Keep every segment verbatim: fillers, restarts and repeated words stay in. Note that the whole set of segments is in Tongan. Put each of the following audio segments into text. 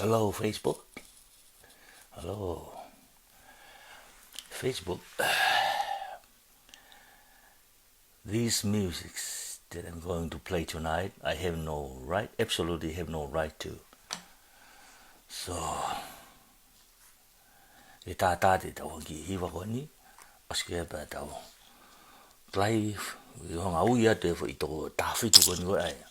Hello, Facebook. Hello, Facebook. These musics that I'm going to play tonight, I have no right, absolutely have no right to. So, ʻe tātā te tau hiki hiva ko eni, ʻosi ke pea tau play, ʻi honga ui atu e foʻi toko taha fitu ko eni ko ē ʻai.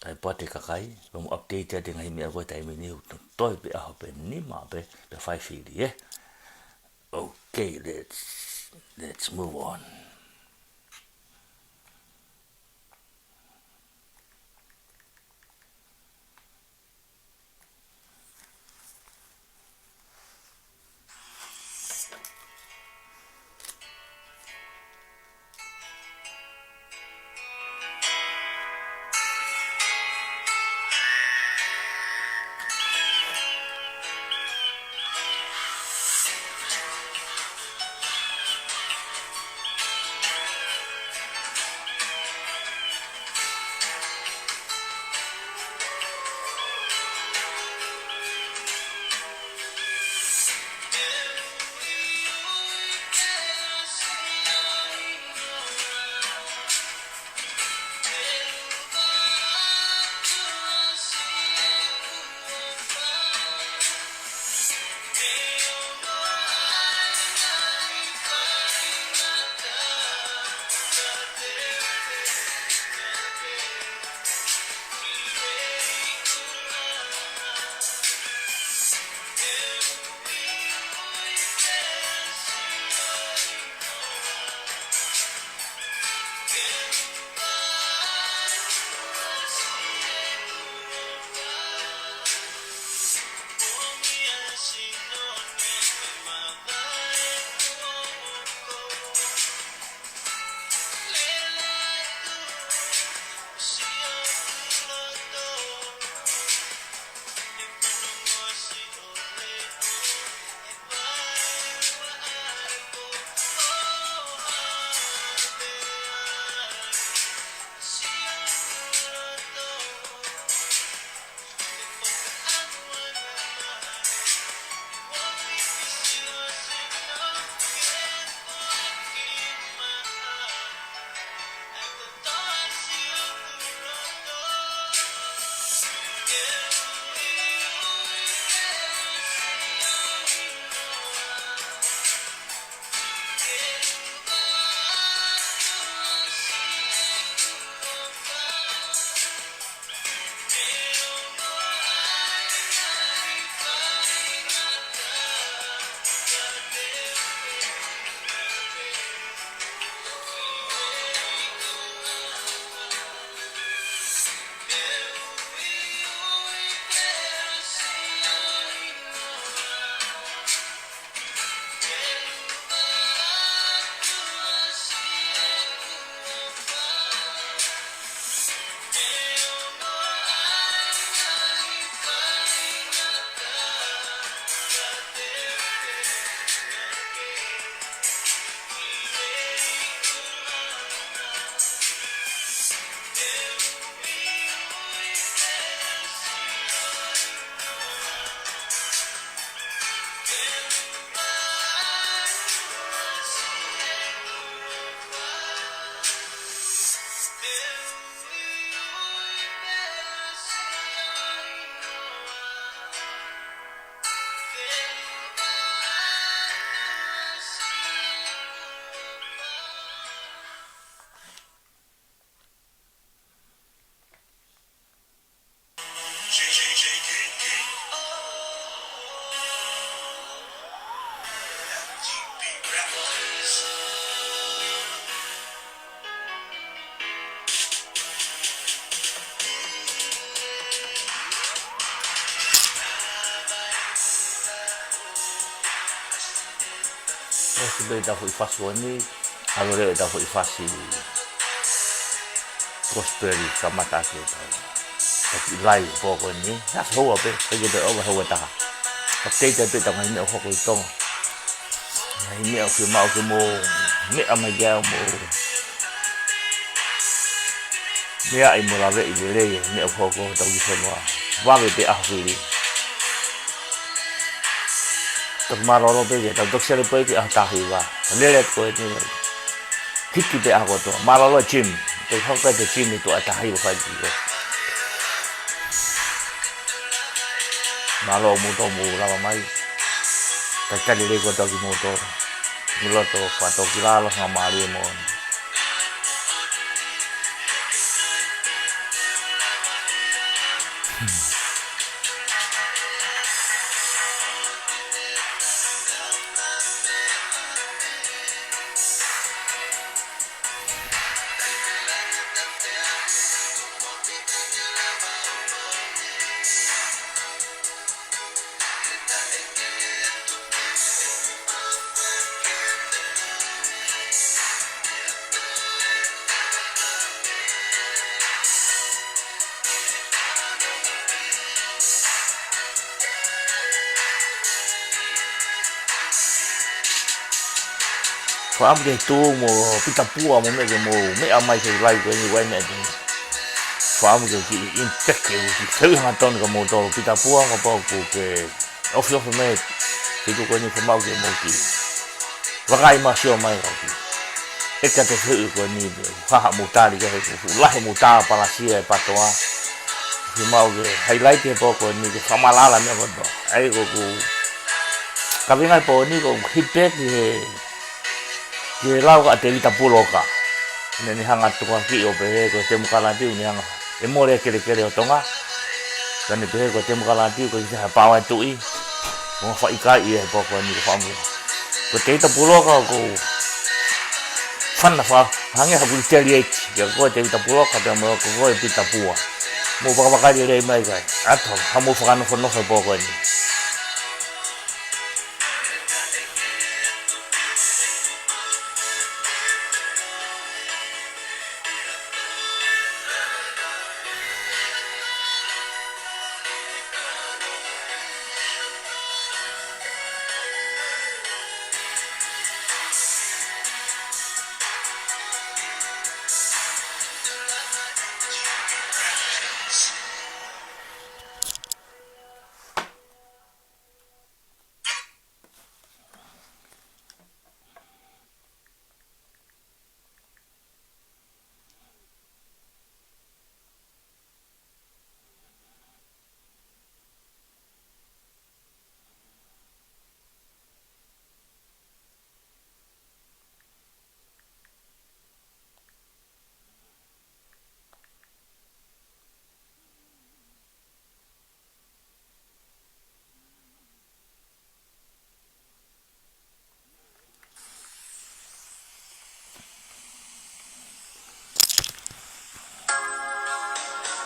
ʻAi pea te kakai, ʻoku mo update atu e ngaahi meʻa ko e taimi ni, ʻoku toe pē ʻaho pē nima pē, pea fai fili, ē? Okay, let's, let's move on. ʻOsi pē ʻetau foʻi fasi ko eni, ʻalu leva ʻetau foʻi fasi gospel kamata ʻaki ʻetau taki lai pō ko eni. Hā, houa pē, ʻikai ke toe ʻova houa ʻe taha. Update pē ʻetau ngaahi meʻa ʻoku hoko ʻi Tonga. Ngaahi meʻa ʻoku fiemaʻu ke mou meʻa mai ki ai, mou Meʻa ai mo laveʻi lelei e meʻa ʻoku hoko hotau kiʻi fonua. Vave pē ʻaho fili. Toki mālōlō pē ke tau toki selepuleiti ʻaho taha hiva. Lele atu ko eni. Hiki pē ʻaho kotoa. Mālōlō Jim. Te hoko pē te Jim ʻi tuʻa taha hiva fai ki ko. Mālō mo tau mo lava mai. Talitali lelei kotoa kimoutolu. Mei loto, fakatōkilalo, faingamālie moʻoni. Fakaʻamu ke tuʻu mo Pita Pua mo meʻa ke mou meʻa mai ke live ko eni, ʻoku ʻi ai meʻa ke fakaʻamu ke kiʻi impact ke kiʻi fehuʻi hangatonu kia moutolu. Pita Pua, kapau ʻoku ke ofiofi mai he tuʻu ko eni, fakaʻamu ke mou kiʻi vakai mai, sio mai kau kiʻi. ʻEka te fehuʻi ko eni, haʻamou tali ki ai he ʻoku fuʻu lahi mou tā palasia e PTOA. Fakaʻamu ke highlight he pō ko eni ke fakamaʻalaʻala meʻa kotoa. ʻA ia ko ʻeku kaveinga he pō ni ko ʻeku hit back he ki he lau ʻa Tēvita Puloka. Naʻá ne hanga ʻo tukuakiʻi ʻo pehē ko e temokalati ʻoku ne hanga ʻe mole e kelekele ʻo Tonga. Ka ne pehē ko e temokalati ko e kiʻi ha paoa e tuʻi. Mo fakaʻikaiʻi ia he pō ko eni, fakaʻamu. Ko Tēvita Puloka ʻoku ou fana fa hangē ha retaliate kia koe Tēvita Puloka pea mo ko koe Pita Pua. Mou vakavakai lelei mai kae ʻatā haʻamou fakanofonofo he pō ko eni.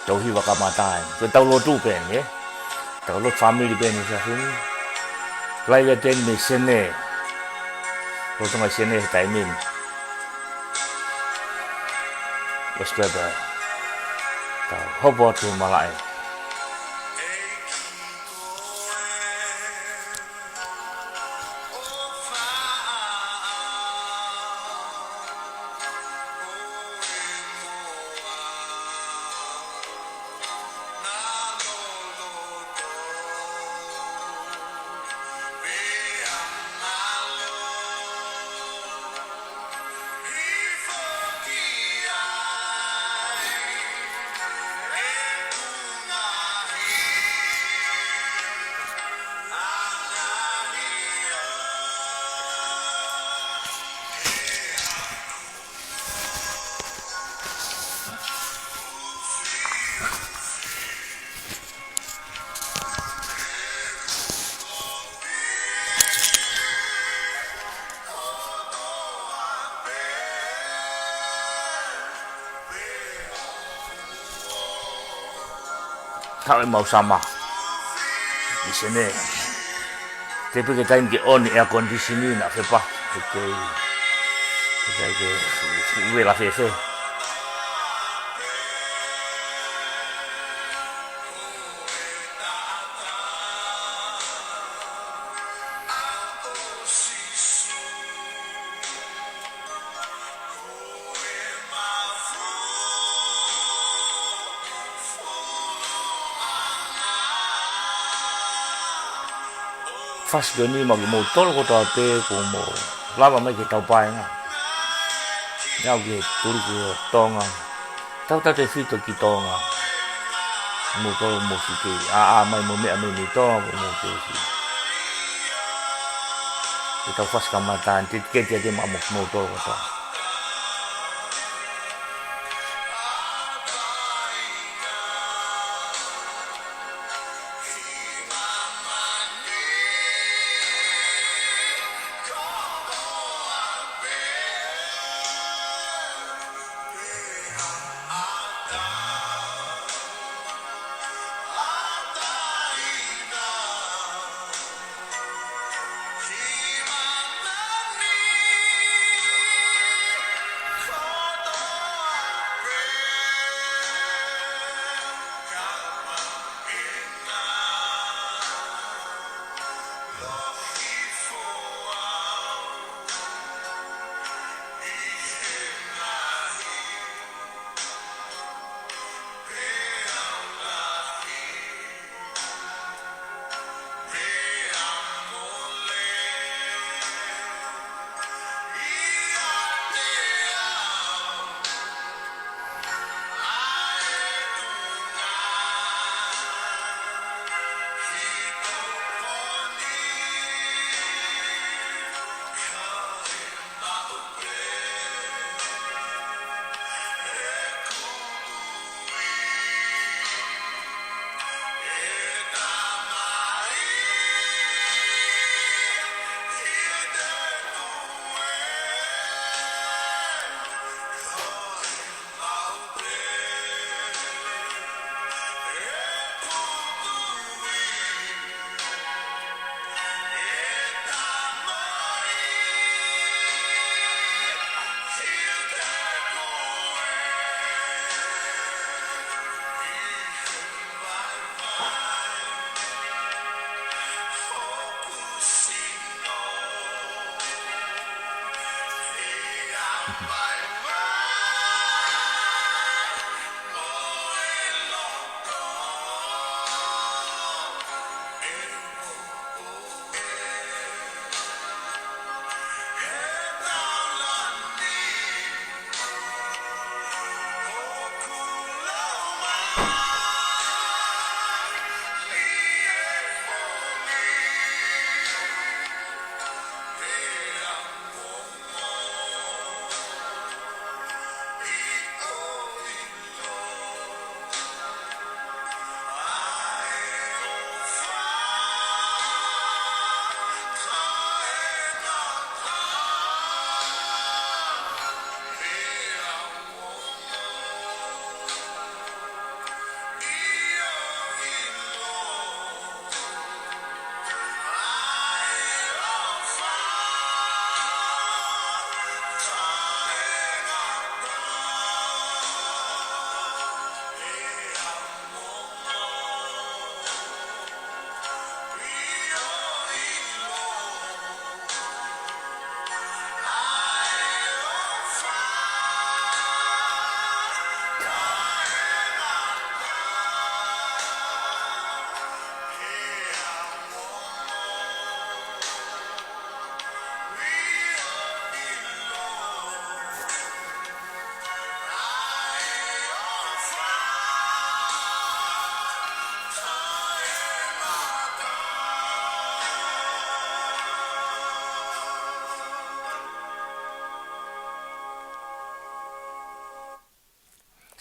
Tau hiva kamata ai. Ko ʻetau lotu pē eni, ē? Tau lotu family pē eni he efiafi ni. Live atu eni mei Senē. Lolotonga ʻi Senē he taimi ni. Let's go, bro. Tau hopo atu he malaʻe. Tau e mau sama. ʻI Senē. Teʻeki ke taimi ke ʻoni e air condition ni naʻa fepa. Okei. Teʻeki ke fu-, fu-, vela fēfē. Fasi ko eni maʻa kimoutolu kotoa pē kuo mou lava mai ki heʻetau paenga. Naʻa ku ke tuli ki Tonga. Tautautefito ki Tonga. Moutolu mou sio ki ai, ʻa, ʻa, mai mo meʻa mai mei Tonga, mo mou ke si. Ke tau fasi kamata, ʻa e tiketi ʻa e maʻa mo, moutolu kotoa.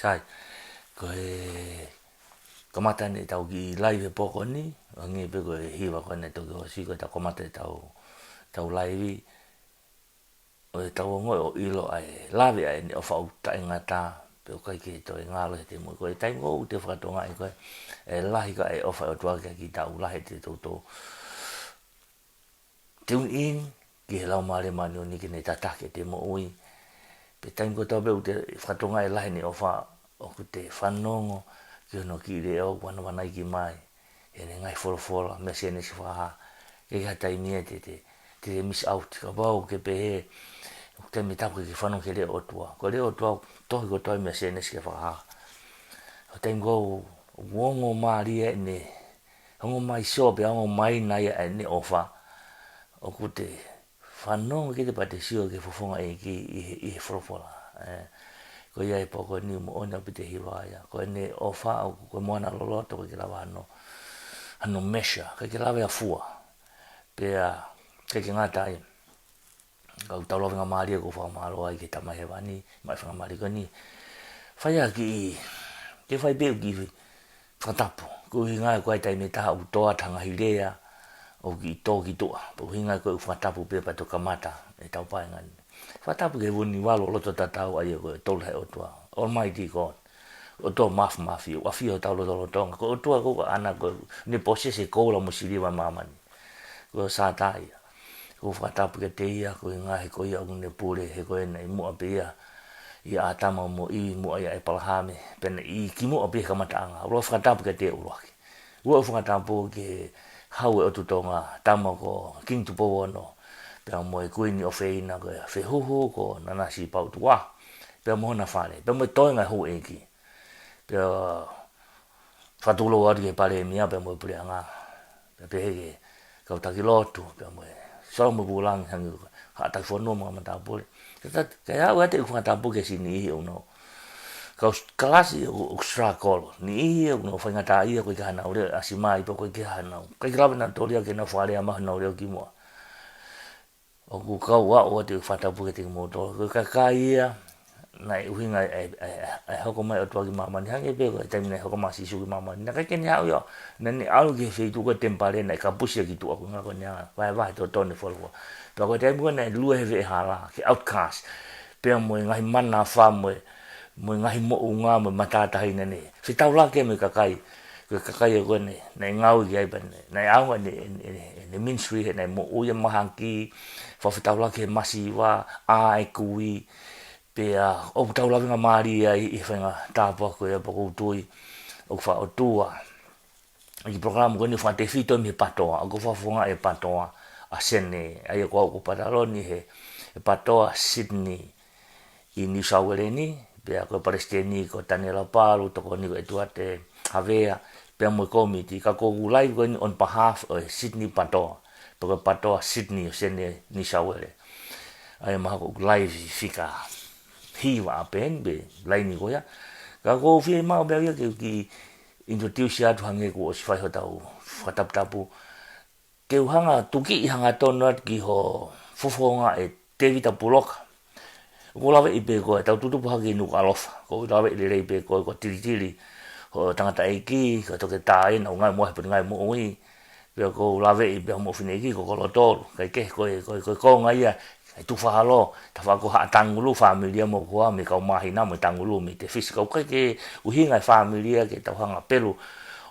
Sai, ko e kamata eni ʻetau kiʻi laivi he pō ko eni, ʻo hangē pē ko e hiva ko eni toki ʻosi, ko ʻetau kamata ʻetau, ʻetau laivi, ʻo ʻetau ongoʻi ʻo ʻilo ʻa e lave ʻa ʻene ʻofa ʻoku taʻengata, pea ʻoku ʻikai ke toe ngalo he te mo ko e taimi ʻoku te fakatokangaʻi ko ē, ʻe lahi ka e ʻofa ʻa e ʻOtua kia kitaua, lahi ʻete toutou tune in ki he Laumālie Māʻoniʻoni ke ne tataki ʻete moʻui. Pea taimi kotoa pē ʻoku te fakatokangaʻi e lahi ʻene ʻofa, ʻoku te fanongo ki hono kiʻi leʻo ʻoku vanavanai ki mai ʻene ngaahi folofola, mei Sēnesi ki Fakahā. ʻIkai ha taimi ia te te, te te miss out, kapau ʻoku ke pehē, ʻoku te mei taku ke fanongo ki he leʻo ʻo e ʻOtua. Ko e leʻo ʻo e ʻOtua, tohi kotoa mei Sēnesi ki Fakahā. ʻO taimi ko ē ʻoku ongo mālie ʻene, ongo mai sio pea ongo mai nai ʻa ʻene ʻofa. ʻoku te fanongo ki ai pea te sio ki he fofonga ʻEiki ʻi he, ʻi he folofola. Ē, ko ia ʻi he pō ko eni moʻoni ʻaupito e hiva ia. Ko ʻene ʻofa ʻoku ko e moana loloto, ʻikai ke lava hano, hano measure, ʻikai ke lava ia ʻo fua. Pea, ʻikai ke ngata ai. Ka ʻoku tau lave ngā mālie ʻoku fakamālō ai ki he Tamai Hēvani, maʻa e faingamālie ko eni. Fai ʻaki, ke fai pē ʻeku kiʻi fakatapu. Ko e ʻuhinga ko e taimi ʻe taha ʻoku tō atu ha ngaahi lea, ʻoku kiʻi tō ki tuʻa. Ko e ʻuhinga ko ʻeku fakatapu pē pea toki kamata ʻetau paenga ni. Fakatapu ki he Vunivalu ʻo loto tatau ʻa ia ko e Tolu he ʻOtua. Almighty God. ʻOtua Māfimafi, ʻoku ʻafio ʻi hotau lotolotonga. Ko e ʻOtua ko ē ʻoku ʻaʻana ko ē, ne possess e koula mo e siliva ʻo māmani. Ko Sātai ia. ʻOku ou fakatapu kiate ia, ko e ʻuhinga he ko ia ʻoku ne pule, he ko ē naʻe muʻa pē ia ʻia ʻĀtama mo ʻIvi, muʻa ʻia ʻĒpalahame, pea naʻe ʻi kimuʻa pē he kamataʻanga. ʻOku ou fakatapu kiate ia ʻuluaki. ʻOku ou fakatapu ki he Hau ʻo e ʻOtu Tonga, tama ko Kingi Tupou Ono, pea mo e Kuini ʻofeina ko e Fehuhu ko Nanasipauʻu Tukuʻaho, pea mo hona fale, pea mo e toenga ʻo e houʻeiki. Pea fakatulou atu ki he Palēmia pea mo e Puleʻanga. Pea pehē ki he kau taki lotu, pea mo e Solomon Vulangi, hangē ko e Haʻa Taki Fonua mo e Ngaahi Matāpule. Ka ta, ka ʻoku ou ʻoatu ʻeku fakatapu ki he siʻi niʻihi ʻoku nau, kau s-, kalasi ʻoku, ʻoku struggle. Niʻihi ʻoku nau faingataʻaʻia, ʻoku ʻikai ke ʻi ai hanau lea ʻo ʻasi mai, pea ʻoku ʻikai ke ʻi ai hanau, ʻikai ke lava nautolu ia ke nau fakalea mai honau lea ʻo kimuʻa. ʻOku ou kau ʻoatu ʻeku fakatapu kiate kimoutolu. Ko e kakai ia naʻe ʻuhinga e, e, e, e hoko mai ʻa e ʻOtua ki māmani, hangē pē ko e taimi naʻe hoko mai ʻa Sīsū ki māmani. Naʻe ʻikai ke ne haʻu ia, naʻa ne ʻalu ki he feituʻu ko e temipale naʻe kapusi ia ki tuʻa, ko e ʻuhinga ko ʻene vahevahe totonu e folofola. Pea ko e taimi ko ē naʻe lue he veʻehala, ki he outcast. Pea mo e ngaahi manafa mo e, mo e ngaahi moʻunga mo e matātahi naʻa ne fetaulaki mo e kakai. Ko e kakai ia ko ē naʻe, naʻe ngāue ki ai pea naʻe, naʻe ʻaonga ʻene, ʻene, ʻene, ʻene ministry he naʻe moʻui ʻa e mahaki, fakafetaulaki he masiva, ʻā e kui, pea ʻoku tau lave ngā mālie ai ʻi he faʻahinga tāpuaki ko ia pea ʻoku ou tui ʻoku fakaʻotua. ʻA e kiʻi polokalama ko eni ʻoku fakatefito mei he PATOA, ʻoku fakafofongaʻi ʻe he PATOA ʻa Senē, ʻa ia ko au ʻoku ou pataloni he, he PATOA Sydney ʻi New South Wales ni, pea ko e palesiteni ko Taniela Palu, tokoni ko ʻEtuate Havea, pea mo e kōmiti, ka ʻoku ou live ko eni on behalf ʻo e Sydney PATOA, pea ko e PATOA Sydney ʻo Senē New South Wales. ʻA ia mahalo ʻoku live fika hiva ʻa Peni, pe laini ko ia. Ka ʻoku ou fiemaʻu pē au ia ke u kiʻi introduce atu hangē kuo ʻosi fai hotau fakataputapu. Ke u hanga tukiʻi hangatonu atu ki ho fofonga ʻe Tēvita Puloka. ʻOku ou laveʻi pē ko e tau tutupu hake ʻi Nukuʻalofa. ʻOku ou laveʻi lelei pē ko e, ko e tilitili ho tangataʻeiki, ko e toketā ʻena, ʻoku ngāue mo au he puleʻanga moʻui. Pea ʻoku ou laveʻi pē hoʻomou fineʻeiki ko Kolotolu. Kae kehe ko e, ko e, ko e konga ia, ʻe Tufahalo, tafaʻaki ko Haʻatangulu, fāmili ia mo koa, mei he kau māhina mo e tangulu, mei Tefisi. Ka ʻoku ʻikai ke ʻuhinga e fāmili ia ke tau hanga pelu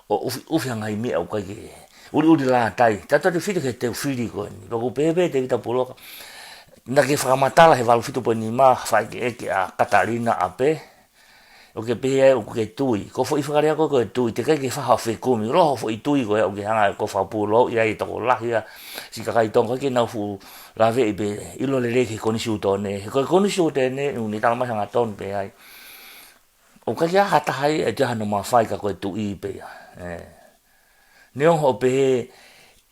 ʻo ʻufiʻufi ha ngaahi meʻa ʻoku ʻikai ke ʻuliʻuli lātai. Tautautefito ki he teu fili ko eni. Pea ʻoku ou pehē pē Tēvita Puloka, naʻa ke fakamatala he valu fitu poini nima, fakaʻekeʻeke ʻa Katalina ʻApe, ʻoku ke pehē ai ʻoku ke tui. Ko e foʻi fakalea ko ē ko e tui, teʻeki ai ke fai ha fekumi. Lōloa e foʻi tui ko ē ʻoku ke hanga ʻe koe ʻo fakapūlou ia ʻi he tokolahi ʻa e siʻi kakai Tonga, ʻikai ke nau fuʻu laveʻi pe ʻilo lelei ki he Konisiutone. He ko e Konisiutone, ʻoku ne talamai hangatonu pē ai, ʻoku ʻikai ke ʻi ai ha taha ia ʻe toe ʻi ai hano mafai ka ko e tuʻi pē ia. Ē. Neongo hoʻo pehē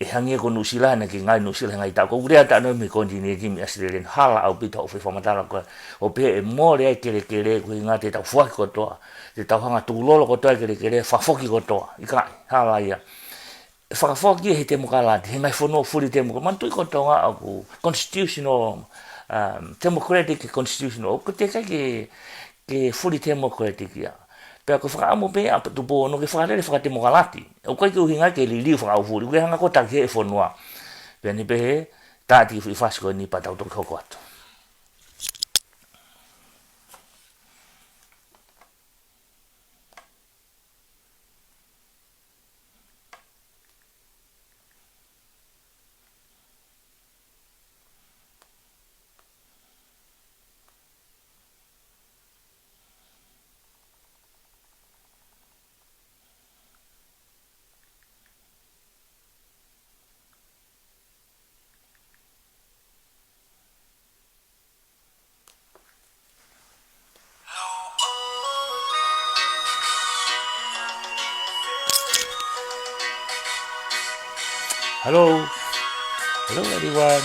ʻe hangē ko Nuʻusila, naʻa ke ngāue ʻi Nuʻusila he ngaahi taʻu. ʻOku ou lea atu ʻanenai mei he konitinēniti mei ʻAositelēlia, hala ʻaupito hoʻo foʻi fakamatala ko ē. ʻO pehē ʻe mole ai e kelekele, ko e ʻuhinga te tau foaki kotoa, te tau hanga ʻo tukulolo kotoa e kelekele, fakafoki kotoa. ʻIkai, hala ia. ʻE fakafoki he temokalati, he ngaahi fonua fuli temokalati. Manatuʻi ko Tonga ʻoku constitutional, um, democratic constitutional. ʻOku teʻeki ai ke ke fully democratic ia. Pea ko e fakaʻamu pē ʻa Tupou Ono ke fakalele fakatemokalati. ʻOku ʻikai ke ʻuhinga ke liliu fakaʻaufuli, ʻoku ke hanga ʻo taki hē e fonua. Pea ne pehē, tā atu e kiʻi fasi ko eni pea tau toki hoko atu. Hello. Hello, everyone.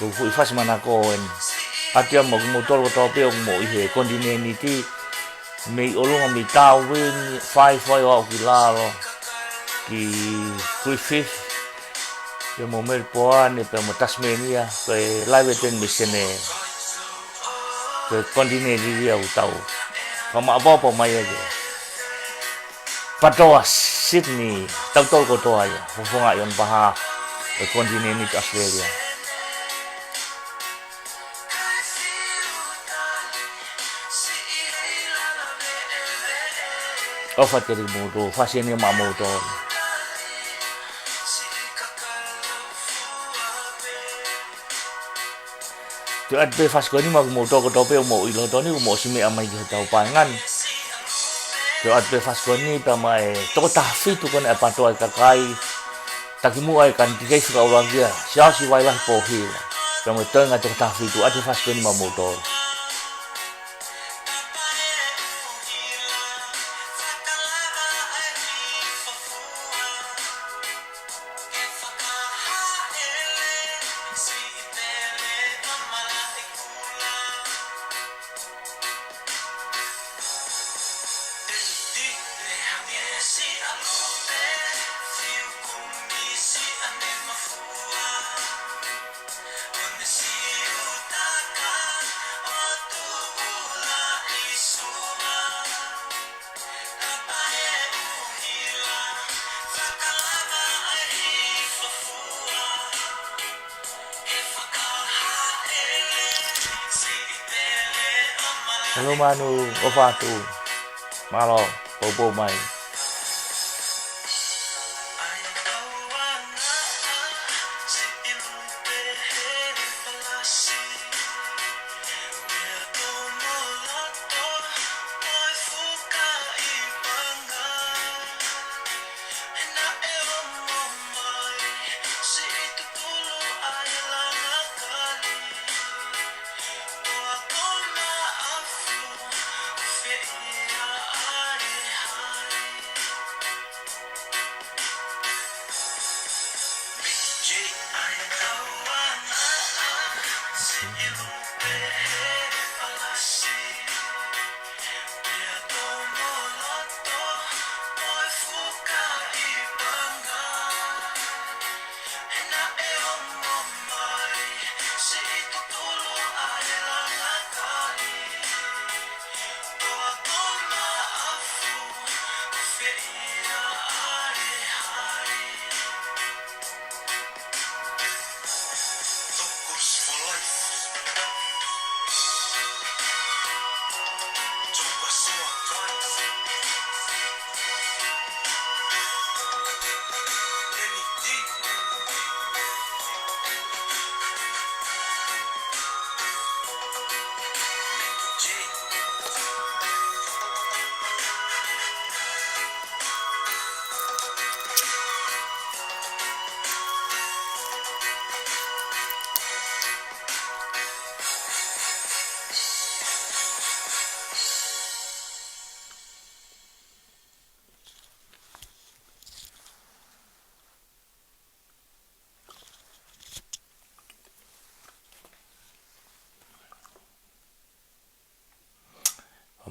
Ko e foʻi fasi manako eni. ʻAtu ia mo kimoutolu kotoa pē ʻoku mou ʻi he konitinēniti, mei ʻolunga mei Tāuini, faifai ʻo aʻu ki lalo, ki Griffith, pea mo Melipoane, pea mo Tasmania, ko e live atu eni mei Senē. Ko e konitinēniti ia ʻoku tau fakamāʻopoʻopo mai ai ki ai. Patoa, Sydney, tautolu kotoa ia, fofongaʻi ʻo e pahā ʻo e konitinēniti ʻAositelēlia. ʻOfa atu kiate kimoutolu, fasi eni maʻamoutolu. Toe ʻoatu pē fasi ko eni maʻa kimoutolu kotoa pē ʻoku mou ʻi loto ni, ʻoku mou ʻosi meʻa mai ki hotau paenga ni. Toe ʻoatu pē fasi ko eni pea mo e toko taha fitu ko eni ʻa e Patoa ʻa e Kakai, takimuʻa ʻa e Kanitikei Fakaʻuluaki ia, Siaosi Vailahi Pohila. Pea mo e toenga toko taha fitu, ʻoatu fasi ko eni maʻamoutolu. Hello, Manu, ʻofa atu. Mālō, poupou mai.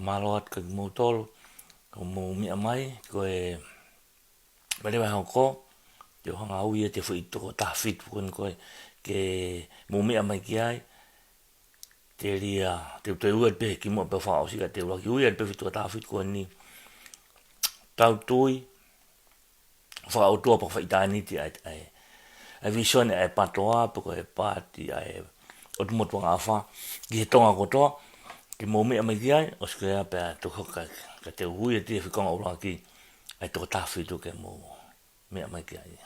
Mālō atu kiate kimoutolu, ʻoku mou meʻa mai, ko e pale vai hoko, te u hanga ui ʻa e foʻi toko taha fitu ko eni ko ē, ke mou meʻa mai ki ai, telia, te u toe ui atu pē kimuʻa pea fakaʻosi ka te u laki ui atu pē foʻi toko taha fitu ko eni, tau tui, fakaʻotua pea fakaʻitāniti ʻa e, ʻa e, ʻa e vīsone ʻa e Patoa, pe ko e paati ʻa e ʻOtu Motu Angaʻofa, ki he Tonga kotoa, Te mou meʻa mai ki ai, ʻosi ko ia pea toki hoko ka, ka te u ui atu e fika ʻuluaki ʻa e toko taha fitu ke mou meʻa mai ki ai.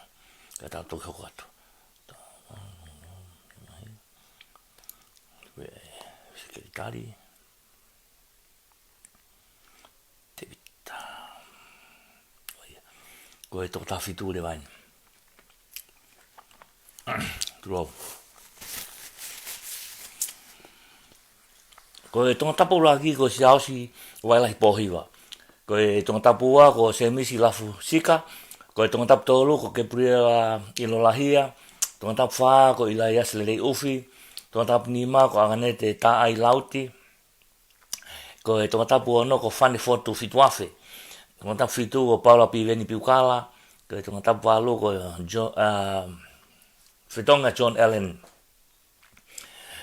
Ka tau toki hoko atu. Sekelitali. Tēvita. ʻO ia. Ko e toko taha fitu leva eni. Tulou. Ko e Tongatapu ʻuluaki ko Siaosi Vailahi Pōhiva. Ko e Tongatapu ua ko Semisi Lafu Sika. Ko e Tongatapu tolu ko Kepuliela ʻIlolahia. Tongatapu fā ko ʻIlaiasi Lelei ʻUfi. Tongatapu nima ko ʻAnganete Taʻai Lauti. Ko e Tongatapu ono ko Fane Fotu Fituafe. Tongatapu fitu ko Paula Piveni Piukala. Ko e Tongatapu valu ko Jo-, ʻa, Fetonga John Allen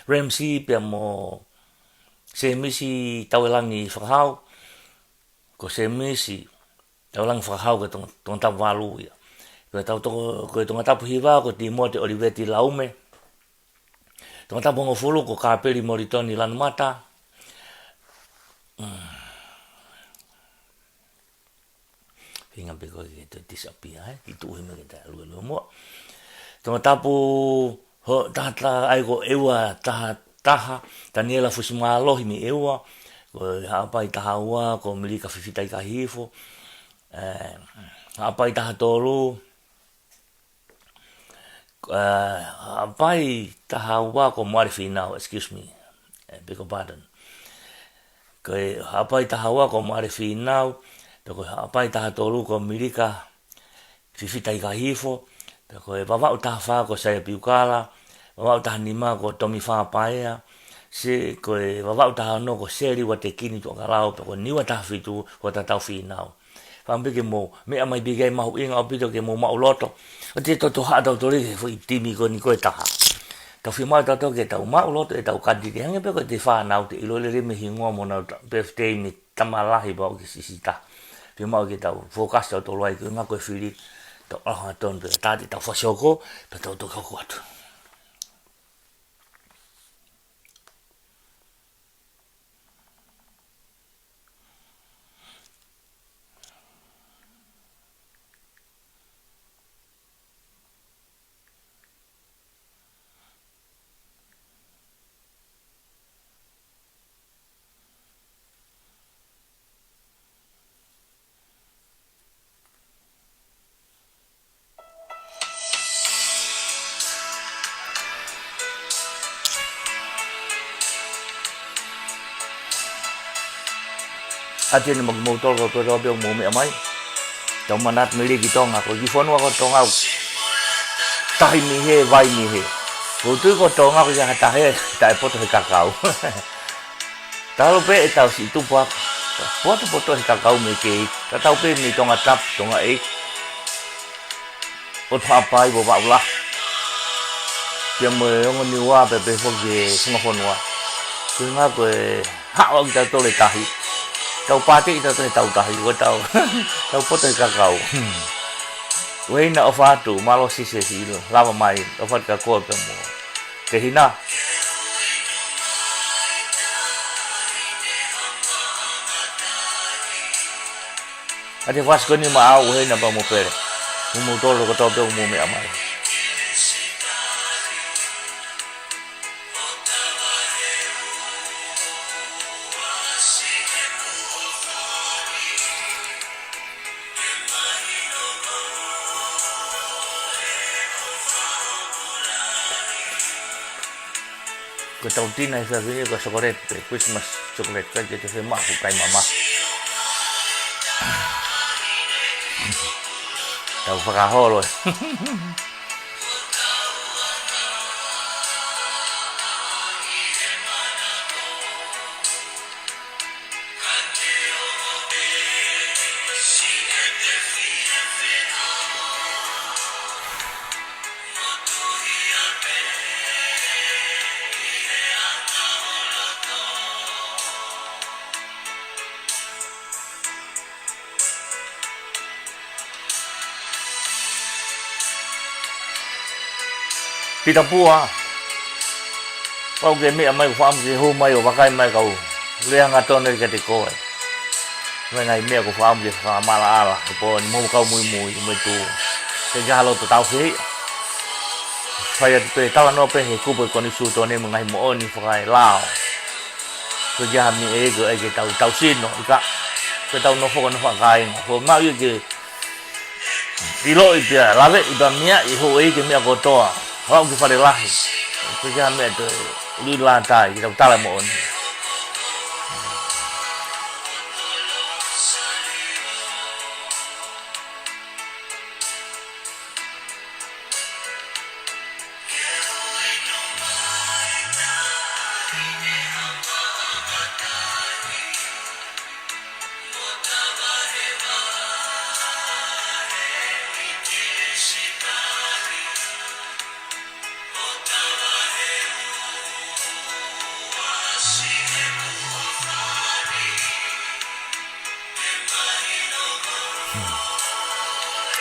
Ramsey pea mo Semisi Tauelangi Fakahau. Ko Semisi Tauelangi Fakahau ko e Tong-, Tongatapu valu ia. Ko e tau toko, ko e Tongatapu hiva ko Timote ʻOliveti Laume. Tongatapu hongofulu ko Kapeli Molitoni Lanumata. Mm. Hinga pē ko e ke te disappear, ē? Ke tuʻu himi ke ta luelue muʻa. Tongatapu ho-, taha taha, ʻa ia ko ʻEua taha taha, Taniela Fusimālohi mei ʻEua. Ko e Haʻapai taha ua ko Milika Fifita ʻIkahihifo. Ē, Haʻapai taha tolu, ē, Haʻapai taha ua ko Moale Fīnau, excuse me. Ē, beg your pardon. Ko e Haʻapai taha ua ko Moale Fīnau, pea ko e Haʻapai taha tolu ko Milika Fifita ʻIkahihifo, pea ko e Vavaʻu taha fā ko Saia Piukala, Vavaʻu taha nima ko Tomi Fā Paea, se ko e Vavaʻu taha ono ko Seli Uatekini Tuʻakalau, pea ko e Niua taha fitu ko Tatau Fīnau. Fakaʻamu pē ke mou meʻa mai pē ki ai, mahuʻinga ʻaupito ke mou maʻuloto. ʻOua te tau toe haʻa tautolu he foʻi timi ko eni ko e taha. Tau fiemaʻu tautolu ke tau maʻuloto ʻetau kandideti, hangē pē ko e fānau, te ʻilo lelei mei he hingoa mo ʻenau ta-, birthday mei he tama lahi pea ʻoku siʻisiʻi taha. Fiemaʻu ke tau focus tautolu ai, ko e ngaahi ko e fili, tau ʻalu hangatonu pē, tā te tau fasioko, pea tau toki hoko atu. ʻAtē ni mo kimoutolu kotoa pē ʻoku mou meʻa mai. Tau manatu mei lī ki Tonga, ko e kiʻi fonua ko Tonga ʻoku tahi mei hē, vai mei hē. ʻOku ou tui ko Tonga ʻoku ʻikai ha taha ia taʻe poto he kakau. Talu pē ʻetau siʻi tupu ʻa e potopoto he kakau mei kei, tatau pē mei Tongatapu, Tonga ʻEiki, ʻo Haʻapai, Vavaʻu lahi, pea mo e ongo Niua pea pehē foki ki he Funga Fonua. Ko e ngaahi ko e haʻu ʻa kitautolu he tahi. Tau pātē kitautolu he tau tahi, ko e tau, tau poto he kakau. ʻUhinga ʻofa atu, mālō Sise siʻi lava mai, ʻofa atu kia koe pea mo Tehina. ʻAtē fasi ko eni maʻau, ʻUhena pea mo Pele. Mo kimoutolu kotoa pē ʻoku mou meʻa mai. Ko ʻetau tina he efiafi ni ko e chocolate, ko e Christmas chocolate, ʻikai ke te fiemaʻu ha kai mamahi. Tau fakaholo ē. Pita Pua. Pau ke meʻa mai, ʻoku fakaʻamu ke hū mai ʻo vakai mai kau Lea hangatonu kiate koe. Mo e ngaahi meʻa ʻoku ou fakaʻamu ke fakamaʻalaʻala he pō ni mo e kau muimui mo e tuʻu. Ke ke ʻi ha loto tauhi. Fai atu pē, talanoa pē he kupu ʻo e Konisitūtone mo e ngaahi moʻoni fakaelao. Ko e kiʻi meʻa ʻe ʻai ke tau, tau sino, ʻikai ke tau nofo ko e nofo ʻa e kāinga. Ko e maʻu ia ke ʻiloʻi pea, laveʻi pea meaʻi ʻe he houʻeiki e meʻa kotoa. Lau ki fale lahi. Ko e kiʻi meʻa toe ʻuluʻi lātai, ke tau tala moʻoni.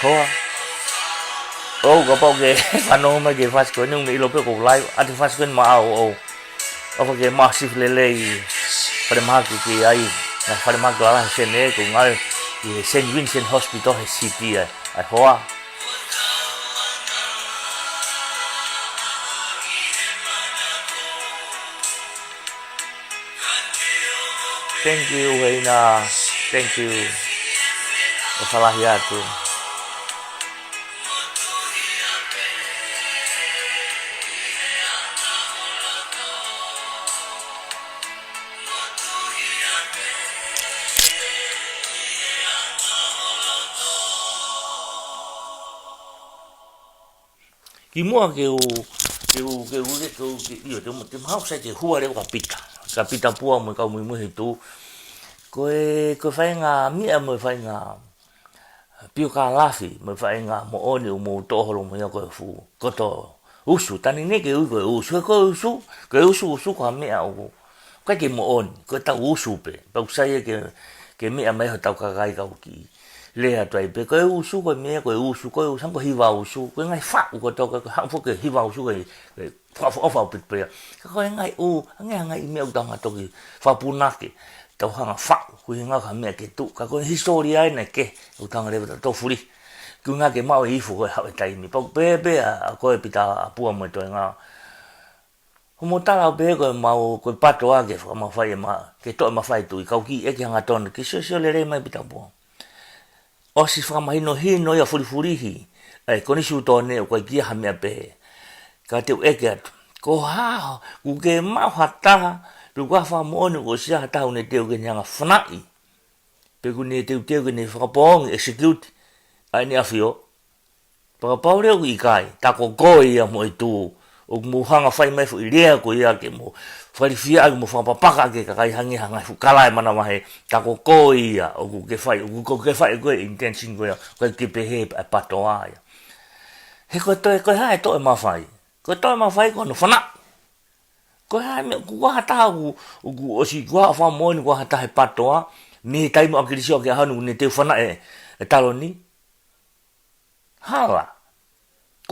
Hoa. ʻOu, kapau ʻoku ke fanongo mai ki he fasi ko eni, ʻoku ne ʻilo pē ʻoku ou live, ʻa e fasi ko eni maʻau ʻoʻou. ʻOfa ke maʻu sifi lelei, falemahaki ki ai, ngaahi falemahaki lalahi he Senē, ko e ngaahi ʻi he Saint Vincent Hospital he City ʻa e, ʻa e hoa. Thank you, Heina. Thank you. ʻOfa lahi atu. Kimuʻa ke u, ke u, ke u, ke u, ke, ʻio, te u, te u mahalo sai ke hua leva kia Pita. Kia Pita Pua mo e kau muimui he tuʻu. Ko e, ko e faʻahinga meʻa mo e faʻahinga piokālafi, mo e faʻahinga moʻoni ʻoku mou toʻo holo mo ia ko e fuʻu koto usu. Tani ne ke ui ko e usu, ko e usu, ko e usu, usu ko ha meʻa ʻoku ʻikai ke moʻoni, ko e tau usu pē. Pea ʻoku sai ia ke, ke meʻa mai hotau kakai kau kiʻi lea atu ai pē, ko e usu, ko e meʻa, ko e usu, ko e usu, ko e hiva usu, ko e ngaahi faʻu kotoa, ko e haʻu foki e hiva usu, ko e, ko e fakaʻofoʻofa ʻaupito pē ia. Ka ko e ngaahi ʻū, ngaahi, ngaahi meʻa ʻoku tau hanga toki fakapunake, tau hanga faʻu, ko e hinga ka meʻa ke tuʻu, ka ko e hisitōlia ʻeni ke, ʻoku tau hanga leva ʻo tau fuli. Ko e ngaahi ke maʻu e ifo ko e haʻu e taimi. Pea ʻoku pehē pē ʻa, ʻa koe Pita Pua mo e toenga. Hoʻomou tala ʻo pehē ko e maʻu, ko e PATOA ke fakamafai e ma-, ke toe mafai e tuʻi, kau kiʻi ʻeke hangatonu, ke siosio lelei mai Pita Pua. ʻOsi fakamahinohino ia fulifulihi ʻa e Konisitūtone ʻoku ʻikai ke ʻi ai ha meʻa pehē. Ka te u ʻeke atu. Ko e hā, ʻoku ke maʻu ha taha, pe ko ha fakamoʻoni kuo ʻosi ʻi ai ha taha ʻoku ne teu ke ne hanga fanaʻi. Pe ʻoku ne teuteu ke ne fakapoongi, execute, ʻa ʻEne ʻAfio. Pea kapau leva ʻoku ʻikai, tā ko koe ia mo e tuʻu, ʻoku mou hanga fai mai foʻi lea ko ia ke mou fakafiefia ʻaki mo fakapapaka ʻaki e kakai hangē ha ngaahi fuʻu kalaʻi manavahē, tā ko koe ia, ʻoku ke fai, ʻoku ke fai ko e intention ko ia, ʻoku ʻikai ke pehē ʻa e PATOA ia. He ko e toe, ko e hā e toe mafai. Ko e toe mafai ko hono fanaʻi. Ko e hā e meʻa, ko e hā ha taha ʻoku, ʻoku ʻosi ko ha fakamoʻoni ko ha taha he PATOA, mei he taimi ʻa ʻAkilisi ʻo aʻu ki he ʻaho ni ʻoku ne teu fanaʻi e, e taloni. Hala.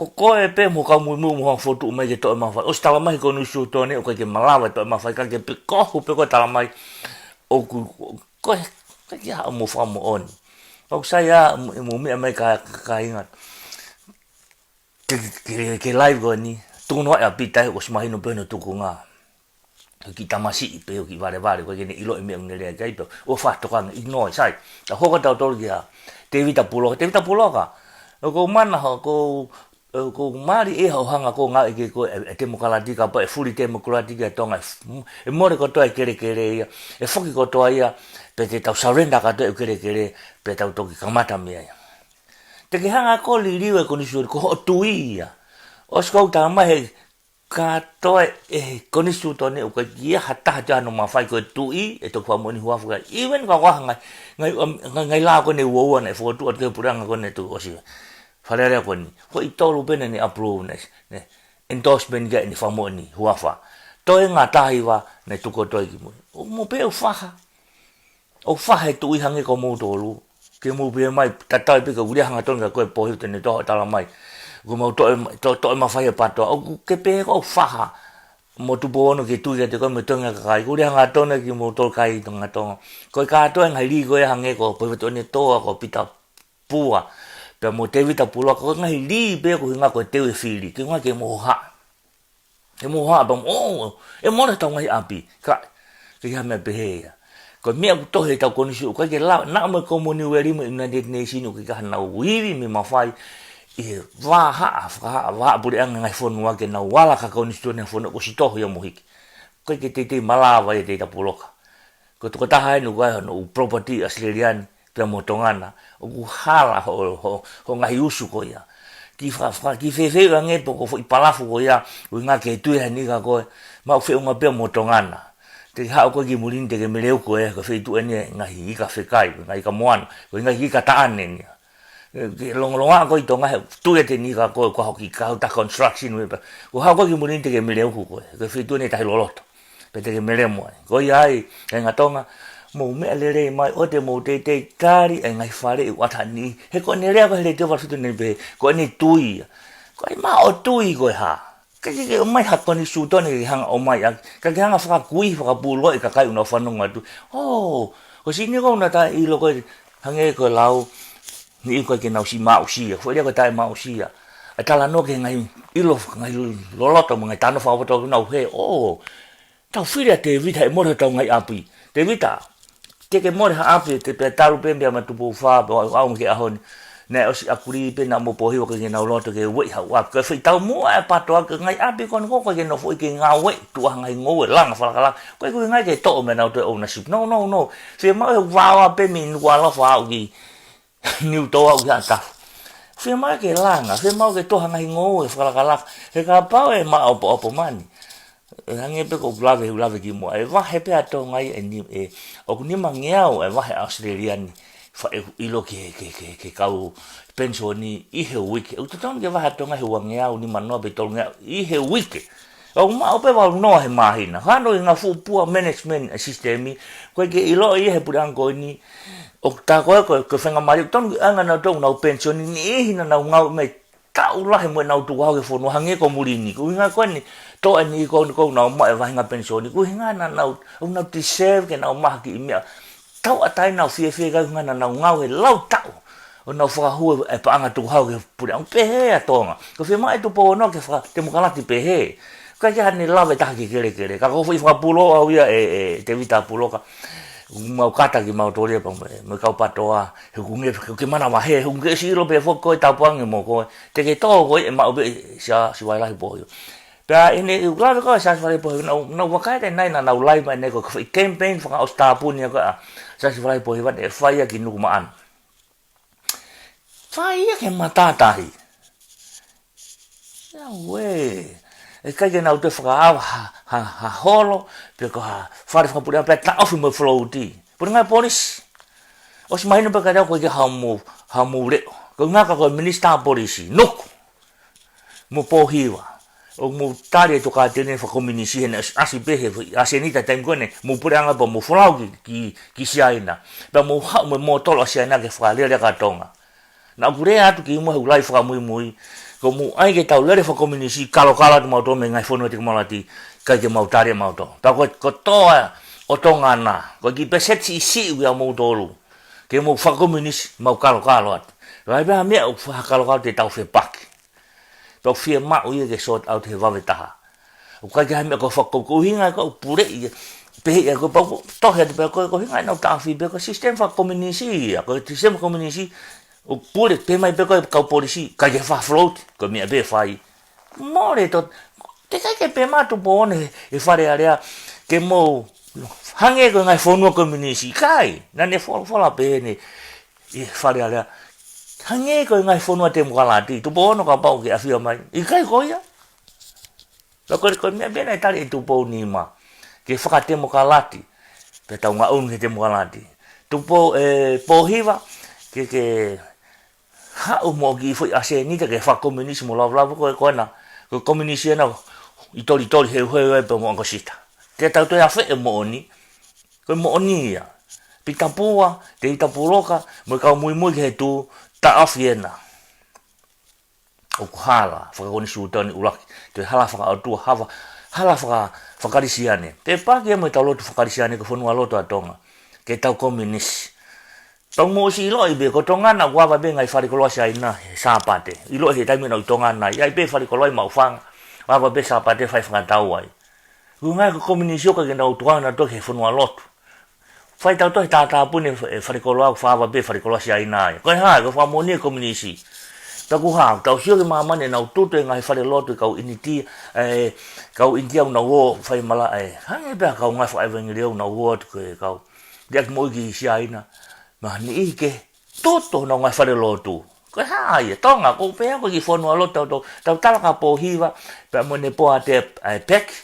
Ko koe pē mo e kau muimui mo hanga fokotuʻu mai ke toe mafai. ʻOsi tala mai he Konisitūtone ʻoku ʻikai ke malava e toe mafai ka ke pikohu pē ko e tala mai ʻoku, ko e, ʻikai ke ʻi ai haʻamou fakamoʻoni. Pea ʻoku sai ia, mo, mo e meʻa mai ka, ka, kāinga. Ke, ke, ke live ko eni, tuku noa ʻa Pita he ʻosi mahino pē hono tukunga. Ko e kiʻi tamasiʻi pē ʻoku kiʻi valevale, ʻoku ʻikai ke ne ʻiloʻi e meʻa ʻoku ne lea ki ai pē, ʻofa atu ka ne ignore, sai. Tau hoko tautolu kia Tēvita Puloka, Tēvita Puloka. ʻOku ou manako, ʻoku ou, ʻoku ou mali ʻi hoʻo hanga ko ē ʻo ngāueʻaki ko ē e, e temokalati ka pea ʻe fuli temokalati ʻa Tonga ʻe f-, ʻe mole kotoa e kelekele ia, ʻe foki kotoa ia, pea te tau surrender kātoa e kelekele, pea tau toki kamata meʻa ia. Te ke hanga ko ē ʻo liliu e Konisitūtone ko hoʻo tuʻi ia. ʻOsi ko ʻeku tala mai he kātoa e Konisitūtone ʻoku ʻikai ke ʻi ai ha taha te ʻi ai hano mafai ko e tuʻi, ʻe toki fakamoʻoni huafa ka. Even ka ko ha ngaahi, ngaahi, ngaahi, ngaahi lao ko eni ʻe uaua naʻe fokotuʻu atu ki he puleʻanga ko eni tuʻi ʻosi. Fale Alea ko eni. Ko e tolu pē naʻa ne approve ne, ne endorsement ki ai ʻene fakamoʻoni huafa. Toe ngata hiva naʻe tuku atu ai ki mui. ʻOku mou pehē ʻoku faha. ʻOku faha e tuʻi hangē ko moutolu. Ke mou pehē mai, tatau pē ko e ʻulia hangatonu ka ko e pohi te ne toho tala mai. Ko mau toe, to-, toe mafai e PATOA. ʻOku ke pehē ko ʻoku faha. mo Tupou Ono ke tui kiate koe mo e toenga kakai. Kuo lea hangatonu kimoutolu kakai Tonga Tonga. Ko e kātoa e ngaahi lī ko ē hangē ko Pohiva Tuʻiʻonetoa, ko Pita Pua, pea mo Tēvita Puloka, ko e ngaahi lī pē ko e ʻuhinga ko e teu e fili, ko e ʻuhinga ke mou hohaʻa. Ke mou hohaʻa pea mo, ʻō, ʻe mole hotau ngaahi ʻapi. Ka, ʻikai ha meʻa pehē ia. Ko e meʻa ʻoku tohi ʻi heʻetau konisitū-, ʻoku ʻikai ke lava, naʻa mo e Commonwealth mo e United Nations ʻoku ʻikai ke ʻi ai hanau ivi mei mafai ʻi he vahaʻa, fakahaʻa, vahaʻa puleʻanga ngaahi fonua ke nau ala ki he konisitūtone fonua kuo ʻosi tohi ia mo hiki. ʻOku ʻikai ke teitei malava ia Tēvita Puloka. Ko e tokotaha eni ʻoku ʻi ai hono ʻū property ʻAositelēlia ni, pea mo Tonga na, ʻoku hala hoʻo, hoʻo, hoʻo ngaahi usu ko ia. Kiʻi fa-, fa-, kiʻi fēfē ange pe ko e foʻi palafu ko ia, ʻuhinga ke tui ha niʻihi kia koe, maʻu feʻunga pē mo Tonga na. Te ke haʻu koe ki muli ni te ke meleuku ē, ko e feituʻu eni e ngaahi ika fekai, ngaahi ika moana, ko e ngaahi ika taʻane ni. Ke longolongo koe ʻi Tonga he tui ʻe he niʻihi kia koe, ko hoʻo kiʻi kau ta construction ē pē. Ko e haʻu koe ki muli ni te ke meleuku koe, ko e feituʻu eni e tahi loloto. Pea te ke melemo ai. Ko ia ai, kāinga Tonga, mou meʻa lelei mai, ʻoua te mou teitei tali e ngaahi faleʻi ʻoku ʻata ʻe ha niʻihi. He ko ʻene lea ko ē he Letiō Valu Fitu ʻeni pē, ko ʻene tui ia. Ko e maʻu tui ko e hā. ʻIkai ke, ke ʻomai ha konisitūtone ke hanga ʻo ʻomai ʻaki. ʻIkai ke hanga fakakui, fakapūloi e kakai ʻoku nau fanongo atu. ʻŌ, ko e sini ko ʻoku na taʻeʻilo ko ē, hangē ko e lau, niʻihi ko ē ke nau siʻi maʻusia. Ko e foʻi lea ko e taʻemaʻusia. ʻE talanoa ki he ngaahi ʻilo, ngaahi loloto mo e ngaahi talanoa fakapotopoto ʻoku nau hē. ʻŌ, tau fili ʻa Tēvita, ʻe mole hotau ngaahi ʻapi. Tēvita, te ke mole ha ʻapi, te pea talu pē meʻa mo Tupou Fā, pea ʻo aʻu ki he ʻaho ni. Naʻe ʻosi ʻakuli pē naʻa mo Pohiva ʻoku ʻikai ke nau loto ke ueʻi haʻo ʻapi. Ko e foʻi taumuʻa e PATOA ki he ngaahi ʻapi ko eni ʻoku ʻikai ke nau foʻi ke ngāue, tuʻu ha ngaahi ngoue, langa, fakalakalaka. ʻOku ʻikai ke ʻuhinga ke toʻo mei ai ʻenau toe ownership. No, no, no. Fiemaʻu e vaoa pē mei Nukuʻalofa aʻu ki Niutō aʻu ki Haʻatafu. Fiemaʻu ke langa, fiemaʻu ke toʻo ha ngaahi ngoue, fakalakalaka. He kapau ʻe maʻopoʻopo mai eni. ʻE hangē pē ko ʻeku lave, ʻeku lave kimuʻa. ʻE vahe pē ʻa Tonga ia ʻe ni-, ʻe, ʻoku nimangeau e vahe ʻAositelēlia ni. Faʻa ʻilo ki he, ki he, ki he, ki he kau penisoni ʻi he uike. ʻOku totonu ke vahe ʻa Tonga he uangeau, nimanoa pe tolungeau ʻi he uike. ʻOku maʻu pē valu noa he māhina. Hano ʻi he ngaahi fuʻu poor management e sisitemi. ʻOku ʻikai ke ʻiloʻi ia he puleʻanga ko eni. ʻOku tā ko ē, ko e, ko e faingamālie, tonu ki anga nautolu ʻoku nau penisoni, niʻihi naʻa nau ngāue mei taʻu lahi mo ʻenau tukuhau ki he fonua hangē ko muli ni. Ko e ʻuhinga ko eni, toʻo e niʻihi ko eni ʻoku nau maʻu e vahenga penisoni. Ko e ʻuhinga naʻa nau, ʻoku nau deserve ke nau maʻu ha kiʻi meʻa. Tauʻatāina ʻo fiefia ki ai ʻuhinga naʻa nau ngāue he lau taʻu. ʻO nau fakahū e paʻanga tukuhau ki he puleʻanga. Pehē ʻa Tonga. Ko e fiemaʻu ʻe Tupou Ono ke fakatemokalati pehē. ʻIkai ke ʻi ai haʻane lave taha ki he kelekele. Ka ko e foʻi fakapūlou au ia ʻe, ʻe Tēvita Puloka. Mau kata kimautolu ia pea mo e, mo e kau PATOA. He ʻoku nge, he ʻoku ke manavahē, he ʻoku ke ʻosi ʻilo pē foki ko e tāpuange mo koe. Te ke tō koe ʻe maʻu pē Siaosi Vailahi Pohio. Pea ʻi heʻene lave ko ē Siaosi Vailahi Pohio, naʻa, naʻa ku vakai atu ʻanenai naʻa nau laiva ʻene ko e foʻi campaign fakaʻosi tāpuni ko ē ʻa Siaosi Vailahi Pohio, ʻe fai ia ki Nukumaʻana. Fai ia ki he matātahi. Ia ue. ʻE ʻikai ke nau toe fakaava ha, ha, ha holo, pe ko ha fale fakapuleʻanga pea taʻofi mo e float. Pule ngaahi polisi. ʻOsi mahino pē kiate au ʻoku ʻikai ke haʻamou, haʻamou leʻo. Ko e ʻuhinga ko e minisitā polisi, Nuku. Mo Pohiva. ʻOku mou tali e tokāteline fakakomiunisi he naʻe ʻasi pē he foʻi ʻasenita taimi ko eni, mou puleʻanga pea mou folau ki, ki, ki Siaina. Pea mou haʻu mo e mōtolo ʻa Siaina ke fakalele ʻa Tonga. Naʻa ku lea atu kimuʻa he ʻū laivi fakamuimui, ko mou ʻai ke tau lele fakakomiunisi, kalokalo atu mautolu mei he ngaahi fonua tekinolosi, ʻikai ke mau tali ʻe mautolu. Pea ko, ko e toa ʻo Tonga na, ko e kiʻi pēseti siʻisiʻi ia ʻa moutolu. Ke mou fakakomiunisi, mau kalokalo atu. Lahi pē ha meʻa ʻoku fakakalokalo te tau fepaki. Pea ʻoku fiemaʻu ia ke sort out he vave taha. ʻOku ʻikai ke ʻi ai ha meʻa ko e faka-, ko e ʻuhinga ko e puleʻi ia. Pehē ia ko e pau, tohi atu pē ko e, ko e ʻuhinga ʻenau taʻofi pē ko e sisitemi fakakomiunisi ia. Ko e sisitemi fakakomiunisi, ʻoku pule pē mai pē ko e kau polisi, ʻikai ke fai float, ko e meʻa pē fai. Mole to, te ʻikai ke pehē mai Tupou Ono he, he Fale Alea, ke mou, hangē ko e ngaahi fonua komiunisi, ʻikai, naʻa ne fo-, fola pē eni, ʻi he Fale Alea. Hangē ko e ngaahi fonua temokalati, Tupou Ono kapau ke ʻafio mai. ʻIkai ko ia. Ka ko e, ko e meʻa pē naʻe tali ʻe Tupou Nima. Ke fakatemokalati. Pea tau ngaʻunu ki he temokalati. Tupou, ʻe, Pohiva, ke, ke haʻu mo e kiʻi foʻi ʻasenita ke fakakomiunisi mo lava lava ko e ko ena. Ko e komiunisi ena ʻi Tolitoli, Heuheu ai pea mo ʻAokosita. Te tau toe afeʻi e moʻoni. Ko e moʻoni ia. Pita Pua, Tēvita Puloka, mo e kau muimui ki he tuʻu, taʻofi ena. ʻOku hala fakakonisitūtone ʻuluaki, toe hala fakaʻotua, hala hala faka-, faka-Kalisiane. Pea paki ia mo ʻetau lotu faka-Kalisiane ko e fonua lotu ʻa Tonga. Ke tau kominisi. Tau mou ʻosi ʻiloʻi pē, ko Tonga naʻa ʻoku ava pē ngaahi falekoloa Siaina he Sāpate. ʻIloʻi he taimi naʻa ku ʻi Tonga ai. ʻAi pē falekoloa ʻi Maʻufanga. ʻOku ava pē Sāpate fai fakatau ai. Ko e ngaahi ko e kominisi ʻoku ʻikai ke nau tukuange nautolu ki he fonua lotu. Fai tautolu he tātāpuni e falekoloa, ʻoku ava pē falekoloa Siaina ai. Ko e hā, ko e fakamoʻoni e kominisi. Pea ʻoku hā, tau sio ki māmani naʻa nau tutu e ngaahi falelotu e kau ʻInitia, e kau ʻInitia ʻoku nau ō fai mala, e, hangē pē ha kau ngāue fakaʻevangeliō ʻoku nau ō atu ko e kau. Liʻaki moʻui ki Siaina, mo e niʻihi kehe, tutu honau ngaahi falelotu. Ko e hā ia, Tonga, ko e pehē ko e kiʻi fonua lotu tautolu, tau tala ka pō hiva, pea mo ʻene pō ʻa e, e peki.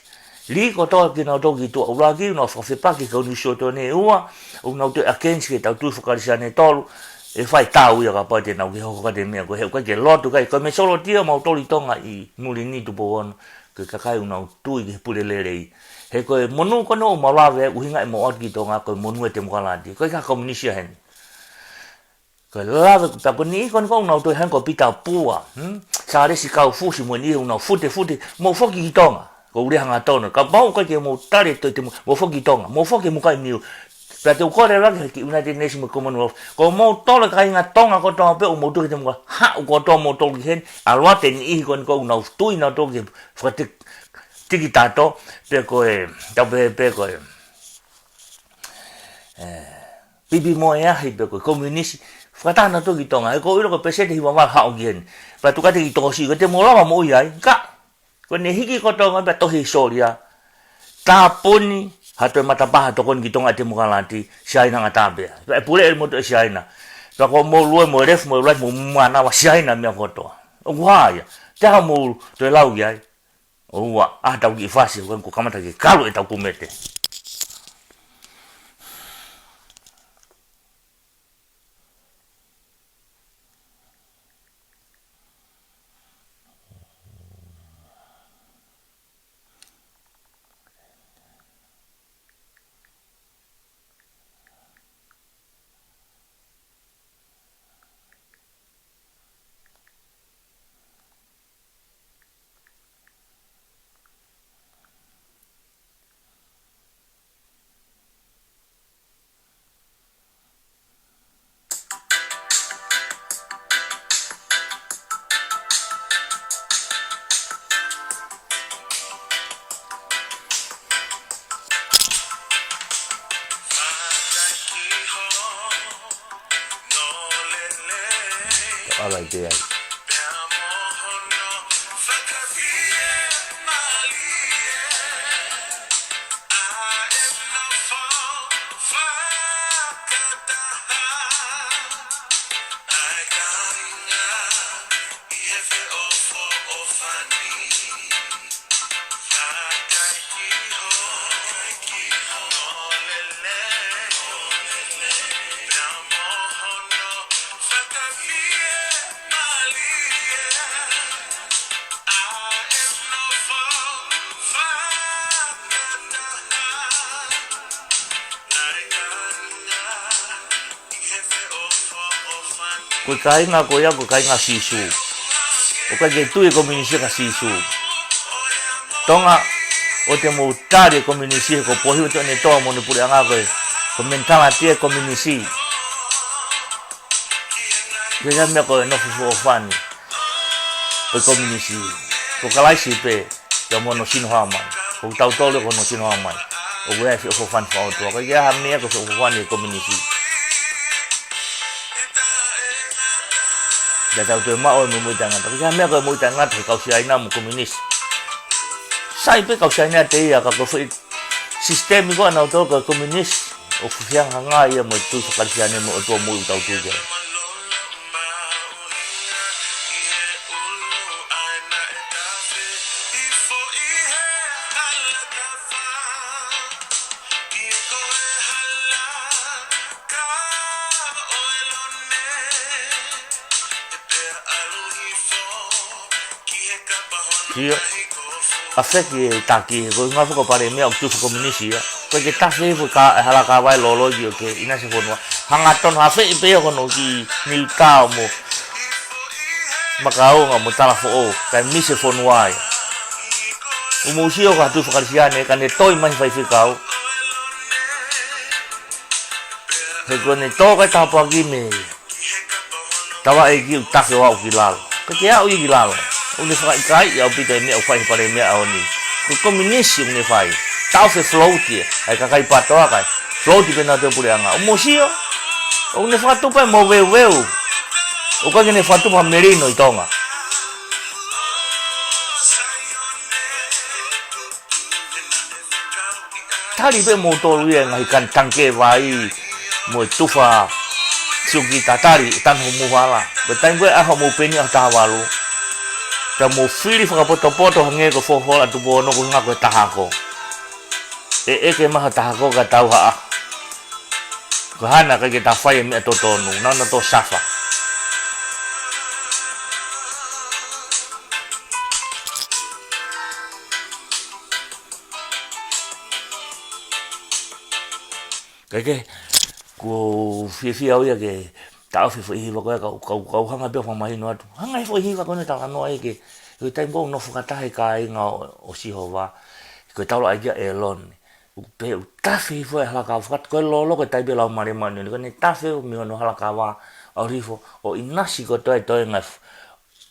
Lī kotoa kinautolu ki tuʻa ʻuluaki, ʻoku nau fakafepaki ki he kau Niu Sila ʻe ua, ʻoku nau toe against ki heʻetau tui faka-Kalisiane ʻe tolu, ʻe fai tau ia kapau te nau ke hoko atu e meʻa ko ē, he ʻoku ʻikai ke lotu kai, ko e majority ʻo mautolu ʻi Tonga ʻi muli ni Tupou Ono, ko e kakai ʻoku nau tui ki he pule lelei. He ko e monū ko eni ʻoku mau lave, ʻuhinga ʻemau ō atu ki Tonga, ko e monū e temokalati. Ko e ka kominisi ia heni. Ko e lave, pea ko e niʻihi ko eni ʻoku nau toe hangē ko Pita Pua, hmm? Sālesi Kaufusi mo e niʻihi ʻoku nau futefute, mou foki ki Tonga. Ko e lea hangatonu. Kapau ʻoku ʻikai ke mou tali e toe te mou, mou foki ki Tonga. Mou foki ki muʻa ʻi Niu. Pea te u kole lelei ki he United Nations mo e Commonwealth. Ko moutolu e kāinga Tonga kotoa pē ʻoku mou tui ki he temokalati. Haʻu kotoa moutolu ki heni. ʻAlu atu e niʻihi ko eni ʻoku nau tui nautolu ki he fakati-, tikitato. Pea ko e, tau pehē pē ko e. E, pipi mo e ahi pē ko e kominisi, fakataha nautolu ki Tonga, he ʻoku ou ʻilo ko e peseti hiva valu haʻu ki heni. Pea tuku atu ki Tonga Siʻi, ko e te mou lava moʻui ai, ka, ko ʻene hiki ko Tonga pea tohi ʻe Solia, tāpuni, ha toe matapā ha tokoni ki Tonga e temokalati, Siaina ngata pē. Pea ʻe pule ʻe moutolu ʻe Siaina. Pea ko mou lue mo e left mo e right mo mānava Siaina meʻa kotoa. ʻOku hā ia, te ha mou toe lau ki ai. ʻOua, ʻa tau kiʻi fasi, ʻoku kamata ke kalu ʻetau kumete. ʻAla i te ai. Ko e kāinga ko ia, ko e kāinga ʻo Sīsū. ʻOku ʻikai ke tui e kominisi kia Sīsū. Tonga, ʻoua te mou tali e kominisi he ko e pohiu ʻo ʻene toa mo ʻene puleʻanga ko e, ko e mentality e kominisi. Ko e meʻa ko e nofo feʻofoʻofani ʻo e kominisi. Ko Kalaisi pē, pea mo hono sino hā mai. Ko tautolu ko hono sino hā mai. ʻOku ʻi ai e feʻofoʻofani fakaʻotua. ʻOku ʻikai ha meʻa ko e feʻofoʻofani e kominisi. Pea tau toe maʻu e moʻui taʻengata. ʻOku ʻikai ha meʻa ko e moʻui taʻengata he kau Siaina mo e kominisi. Sai pē kau Siaina ʻiate ia ka ko e foʻi sisitemi ko ē ʻanautolu ko e kominisi. ʻOku fehangahangai ia mo e tui faka-Kalisiane mo e ʻOtua moʻui ʻoku tau tui ki ai. Ia. ʻAfeki e taki, ko e ngaahi fakapalemia ʻoku tuʻu fakakominisi ia. Ko e ke tafe hifo ka e hala ka vai lolo ki ʻoku ʻinasi e fonua. Hangatonu ʻafeʻi pē ia ko hono kiʻi Niutao mo Makaonga mo Talafoʻou, kae misi e fonua ia. ʻOku mou sio ko ha tuʻi faka-Kalisitiane, ka ne toe mai faifekau. He ko ʻene tō ko ē tāpuaki mei tafaʻaki ʻoku tafe ʻo aʻu ki lalo. Ka ke aʻu ia ki lalo, ʻoku ne fakaʻikaiʻi ʻaupito e meʻa ʻoku fai he palēmia ʻaho ni. Ko e kominisi ʻoku ne fai. Taʻofi e float ia ʻa e kakai PATOA kae float pē nautolu e puleʻanga. ʻOku mou sio, ʻoku ne fakatupu e moveuveu. ʻOku ʻikai ke ne fakatupu ha melino ʻi Tonga. Tali pē moutolu ia e ngaahi kani tangikē vai mo e tufa siukita, tali ʻo tanu ho muhala. Ko e taimi ko ē ʻa hoʻomou peni ʻa taha valu, ka mou fili fakapotopoto hangē ko e folofola ʻa Tupou Ono ko e ngako e taha ako. ʻE ʻeke mai ha taha ako ka tau haʻa. Ko e hā naʻe ʻikai ke ta fai e meʻa totonu, naʻa na tō safa. Kae kehe, ʻoku ou fiefia au ia ke taʻofi e foʻi hiva ko ē, kau, kau, kau hanga pē ʻo fakamahino atu. Hanga e foʻi hiva ko ē ʻo talanoa ai ki he, ki he taimi ko ē ʻoku nofo fakataha e kāinga ʻo, ʻo Sihova. Ko e taulaʻeiki ʻa ʻĒlone. ʻOku pehē ʻoku tafe hifo e halakava, fakataha ko e lolo ko e taimi pē Laumālie Māʻoniʻoni, ka ne tafe mei hono halakava, ʻalu hifo ʻo ʻinasi kotoa e toenga f-,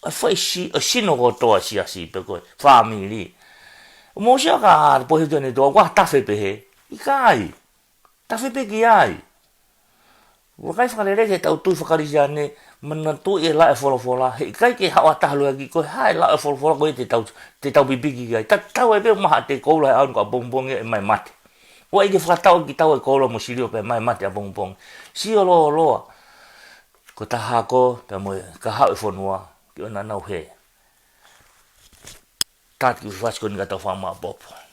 ʻa e foʻi si-, ʻa e sino kotoa e siasi pe ko e fāmili. ʻOku mou sio ka pohe tu ʻene toa, ʻoku tafe pehē. ʻIkai. Tafe pē ki ai. Vakai fakalelei ki heʻetau tui faka-Kalisitiane, manatuʻi e lau e folofola, heʻikai ke haʻu ha taha ʻo ʻuluaki, ko e hā e lau e folofola ko ē te tau, te tau pipiki ki ai. Tatau ai pē ʻoku mahaʻate koula he ʻaho ni ko ʻapongipongi ʻe ʻomai mate. ʻOua ʻai ke fakatau ʻaki kitaua e koula mo silio pea ʻomai mate ʻapongipongi. Sio lōloa. Ko e taha ako, pea mo e kahaʻu e fonua, ke ʻoua naʻa nau hē. Tātaki ʻi he fasi ko eni ka tau fakamaʻopoʻopo.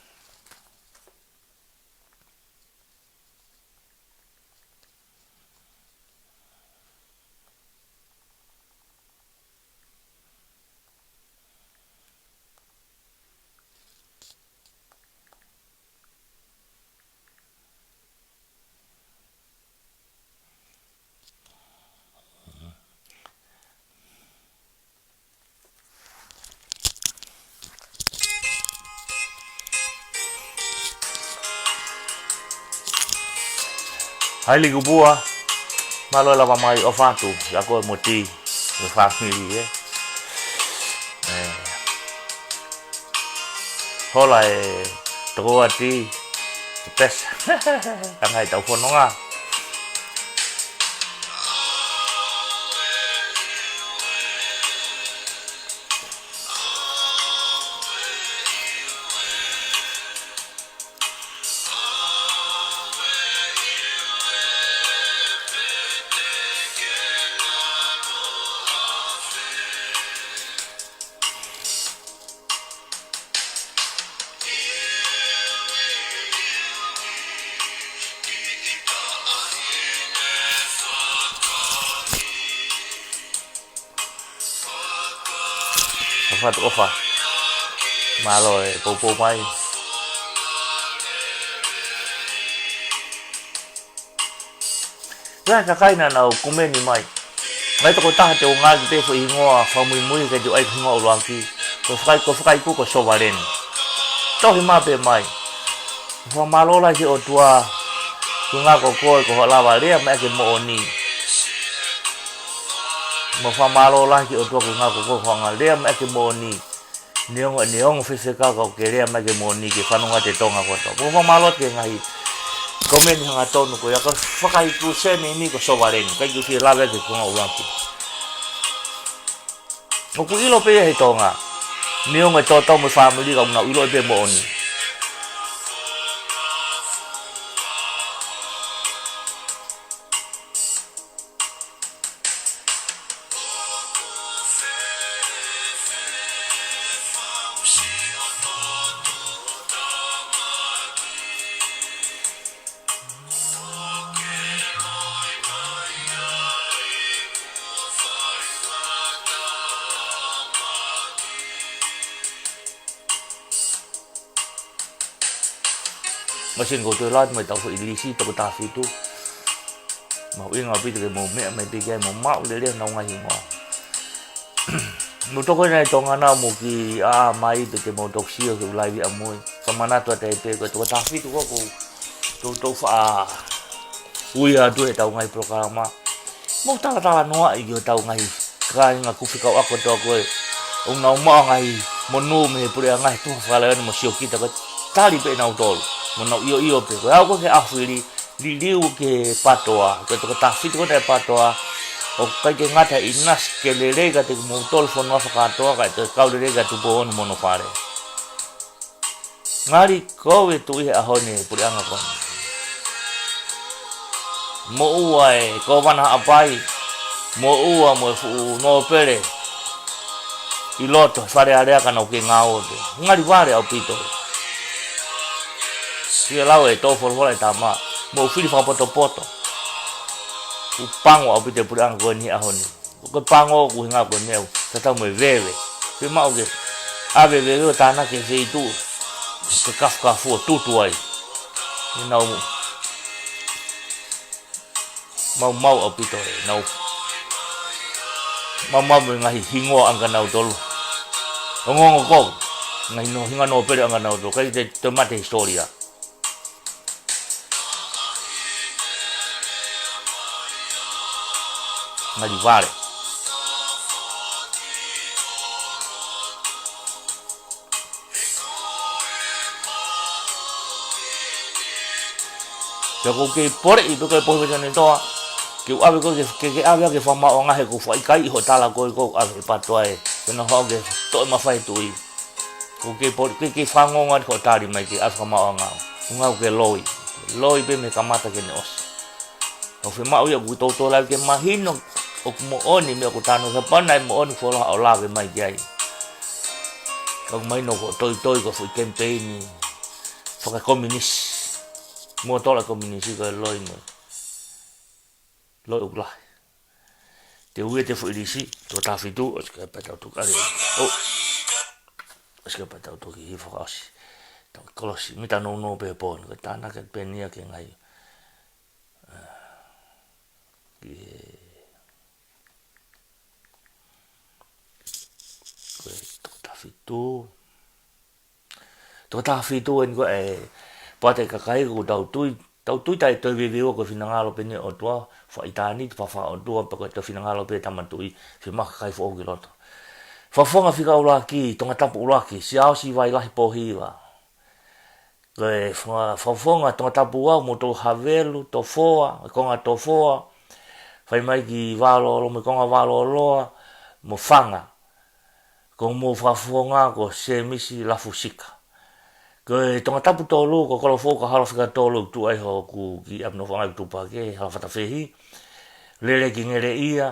Haili Kupua, mālō e lava mai, ʻofa atu kiate koe mo Ti, mo e fāmili, ē. Ē. Hola e tokoua Ti, pesa. Ka ngai tau fononga. ʻOfa atu, ʻofa. Mālō e poupou mai. Lahi e kakai naʻa nau komeni mai. Ngaahi tokotaha te u ngāueʻaki pē foʻi hingoa fakamuimui kae tuku ai hingoa ʻuluaki. Ko e fakai-, ko e fakaiku ko Sovaleni. Tohi mai pē mai. Fakamālō lahi ki he ʻOtua, ko e ngako ko ē ko hoʻo lava lea mai ʻaki e moʻoni. Mo fakamālō lahi ki he ʻOtua, ko e ngako ko ē ko hoʻo lava lea mai ʻaki e moʻoni. Neongo, neongo fefeka ka ʻoku ke lea mai ʻaki e moʻoni ke fanongo atu e Tonga kotoa. Ko e fakamālō ki he ngaahi komeni hangatonu ko ia, ko e fakaiku sēnimi ko Sovaleni, ʻikai ke u fie lave ki he konga ʻuluaki. ʻOku ʻilo pē ia he Tonga. Neongo e toto mo e fāmili ka ʻoku nau ʻilo pē moʻoni. Masing ko te lat mai tau foʻi lisi toko taha fitu. Mahuʻinga ʻaupito ke mou meʻa mai pē ki ai, mou maʻu lelei honau ngaahi hingoa. Mou tokoni ʻi Tonga na mo ki ʻa mai pe te mou toki sio ki he live ʻamui. Ka manatu atu ai pē ko e toko taha fitu ko ē ʻoku tau faʻa ui atu ʻetau ngaahi polokalama. Mou talatalanoaʻi ki hotau ngaahi kāinga kuo fekauʻaki kotoa ko ē ʻoku nau maʻu ngaahi monū mei he puleʻanga he tufa fakaleo ni mo siokita ko e tali pē ʻenautolu. Mo nau ʻioʻio pē. Ko e aʻu ko ē ki he ʻaho fili, liliu ki he PTOA, ko e toko taha fitu ko ē ʻa e PTOA, ʻoku ʻikai ke ngata he ʻinasi ke lelei kiate kimoutolu fonua fakakātoa, kae toe kau lelei kia Tupou Ono mo hono fale. Ngali kovi e Tuʻi he ʻaho ni he puleʻanga ko eni. Moʻua e Kōvana Haʻapai, moʻua mo e fuʻu nōpele ʻi loto he Fale Alea ka nau kei ngāue pē. Ngali vale ʻaupito. Sio lau e tō folofola e tama, mou fili fakapotopoto. ʻOku pango ʻaupito e puleʻanga ko eni he ʻaho ni. Ko e pango ʻoku ʻuhinga ko e meʻa ʻoku tatau mo e veve. Fiemaʻu ke ʻave e veve ʻo tānaki e feituʻu, ke kafukafu ʻo tutu ai. Ke nau maumau ʻaupito ē, nau maumau mo e ngaahi hingoa ʻa kinautolu. Ongoongo kou, ngaahi no, hingoa nōpele ʻa kinautolu, ʻikai te, te mate hisitōlia. Ngali vale. Pea ʻoku ou kei poleʻi pē ko e pohe vete ne toa. Ke u ʻave ko ē ke, ke, ke ʻave ke fakamaʻuʻanga he ʻoku fakaʻikaiʻi hoʻo tala ko ē ʻoku ʻave he PTOA ē. Ke nau haʻu ke toʻo e mafai e Tuʻi. ʻOku ou kei poleʻi, kei, kei fanongo atu hoʻo tali mai ke ʻave fakamaʻuʻanga. ʻOku ngāue ke loi. Loi pē mei he kamata ki heʻene ʻosi. ʻOku fiemaʻu ia ʻoku toutou lave ke mahino ʻoku moʻoni meʻa ʻoku tanu, kapau naʻe moʻoni folofola ʻo lave mai ki ai. ʻOku mahino ko e toitoi ko e foʻi kemipeini fakakominisi. Mo tola kominisi ko e loi mo. Loi ʻoku lahi. Te u ui atu e foʻi lisi, toko taha fitu, ʻosi ko e pē tau toki ale. ʻO. ʻOsi ko e pē tau toki hifo fakaʻosi. Tau kolosi, mita nounou pē he pō ni, ko e tānaki pē eni ia ki he ngaahi. Ki he, ko e toko taha fitu. Toko taha fitu eni ko e poate kakai ʻoku tau tui, tau tui taʻe toe veveua ko e finangalo pē eni ʻo e ʻOtua, fakaʻitāniti, fakaʻotua, pea ko e toe finangalo pē Tama Tuʻi, fiemaʻu kakai foʻou ki loto. Fakafofonga fika ʻuluaki, Tongatapu ʻuluaki, Siaosi Vailahi Pōhiva. Ko e fakafofonga Tongatapu ua, mou tau Havelu, Tofoa, e konga Tofoa, fai mai ki Valolo, mo e konga Valoloa, mo Fanga. Ko hoʻomou fakafofonga ko Semisi Lafusika. Ko e Tongatapu tolu, ko Kolofoʻou, ko Halafika tolu, tuʻu ai hoku kiʻi ʻapi nofoʻanga ʻi Tupou Hake, Halafata Fehi, Leleki Ngeleʻia,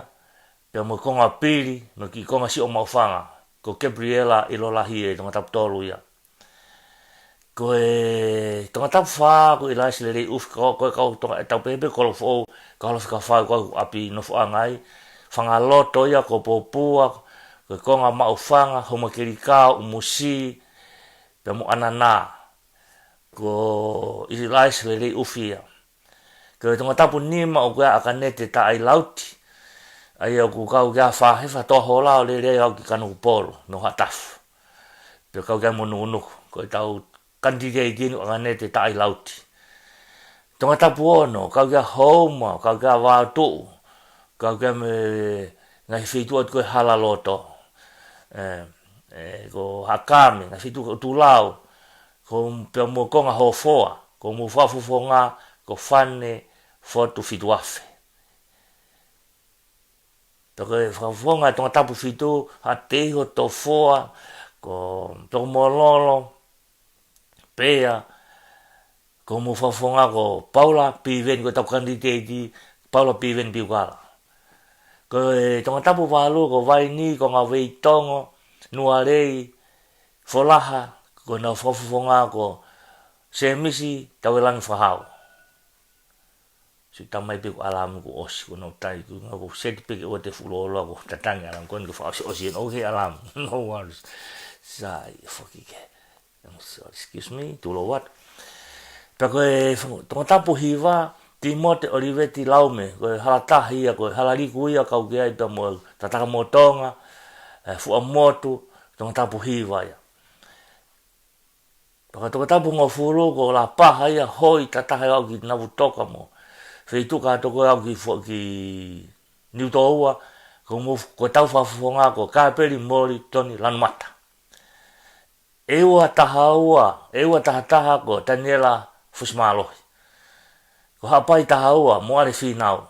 pea mo e konga Pili, mo e kiʻi konga Siʻomaʻufanga, ko Kepriela ʻIlolahi e Tongatapu tolu ia. Ko e Tongatapu fā, ko ʻIlaisi Lelei ʻUfi, ko, ko e kau Tonga, ʻetau pehē pē Kolofoʻou, ko Halafika fā, ko e ʻapi nofoʻanga ai. Fangaloto ia, ko Popua, ko e konga Maʻufanga, Houmakelikao, ʻUmusi, pea mo ʻAnana. Ko ʻIlaisi Lelei ʻUfi ia. Ko e Tongatapu nima ʻoku ʻi ai ʻa ʻAkanete Taʻailauti. ʻA ia ʻoku kau ki ai Fahefa Toahola ʻo lele ai ʻo aʻu ki Kanokupolu, mo Haʻatafu. Pea kau ki ai mo Nukunuku. Ko ʻetau kanititeiti eni ʻa ʻAkanete Taʻailauti. Tongatapu ono, kau ki ai Houma, kau ki ai Vatuʻu, kau ki ai mo e ngaahi feituʻu ʻoku ui ko e Halaloto. ʻE, ʻe, ko Hakame, ngaahi feituʻu ko Tulau, ko pea mo e konga Hofoa, ko hoʻomou fakafofonga, ko Fane Fotu Fituafe. Pea ko e fakafofonga Tongatapu fitu, Haʻateiho, Tofoa, ko Tokomololo, pea, ko hoʻomou fakafofonga ko Paula Piveni, ko ʻetau kanititeiti, Paula Piveni Piukala. Ko e Tongatapu valu, ko Vaini, ko Ngaveitongo, Nualei, Folaha, ko ʻenau fakafofonga ko Semisi Tauelangi Fakahau. Sio, tā mai pē ko e ʻalamu kuo ʻosi, ko ʻenau tai, ko ʻenau ko seti pē ke ʻoua te fuʻu lōloa ko e tatangi ʻalamu, ko eni ko e fakaʻosiʻosi eni, okay, ʻalamu. No worries. Sai, foki ke. I'm sorry, excuse me, tūlou atu. Pea ko e fo-, Tongatapu hiva, Timote ʻOliveti Laume, ko e hala tahi ia, ko e hala liku ia, kau ki ai pea mo Tatakamotonga, ʻa e Fuaʻamotu, Tongatapu Hiva ia. Pea ko Tongatapu Hongofulu ko Lapaha ia, hoi tataha ʻo aʻu ki Navutoka mo e feituʻu kātoa ko ē ʻo aʻu ki Fua-, ki Niutōua, ko mo-, ko ʻetau fakafofonga ko Kapeli Moli Toni Lanumata. ʻEua taha ua, ʻEua taha taha ko Taniela Fusimālohi. Ko Haʻapai taha ua, Moale Fīnau.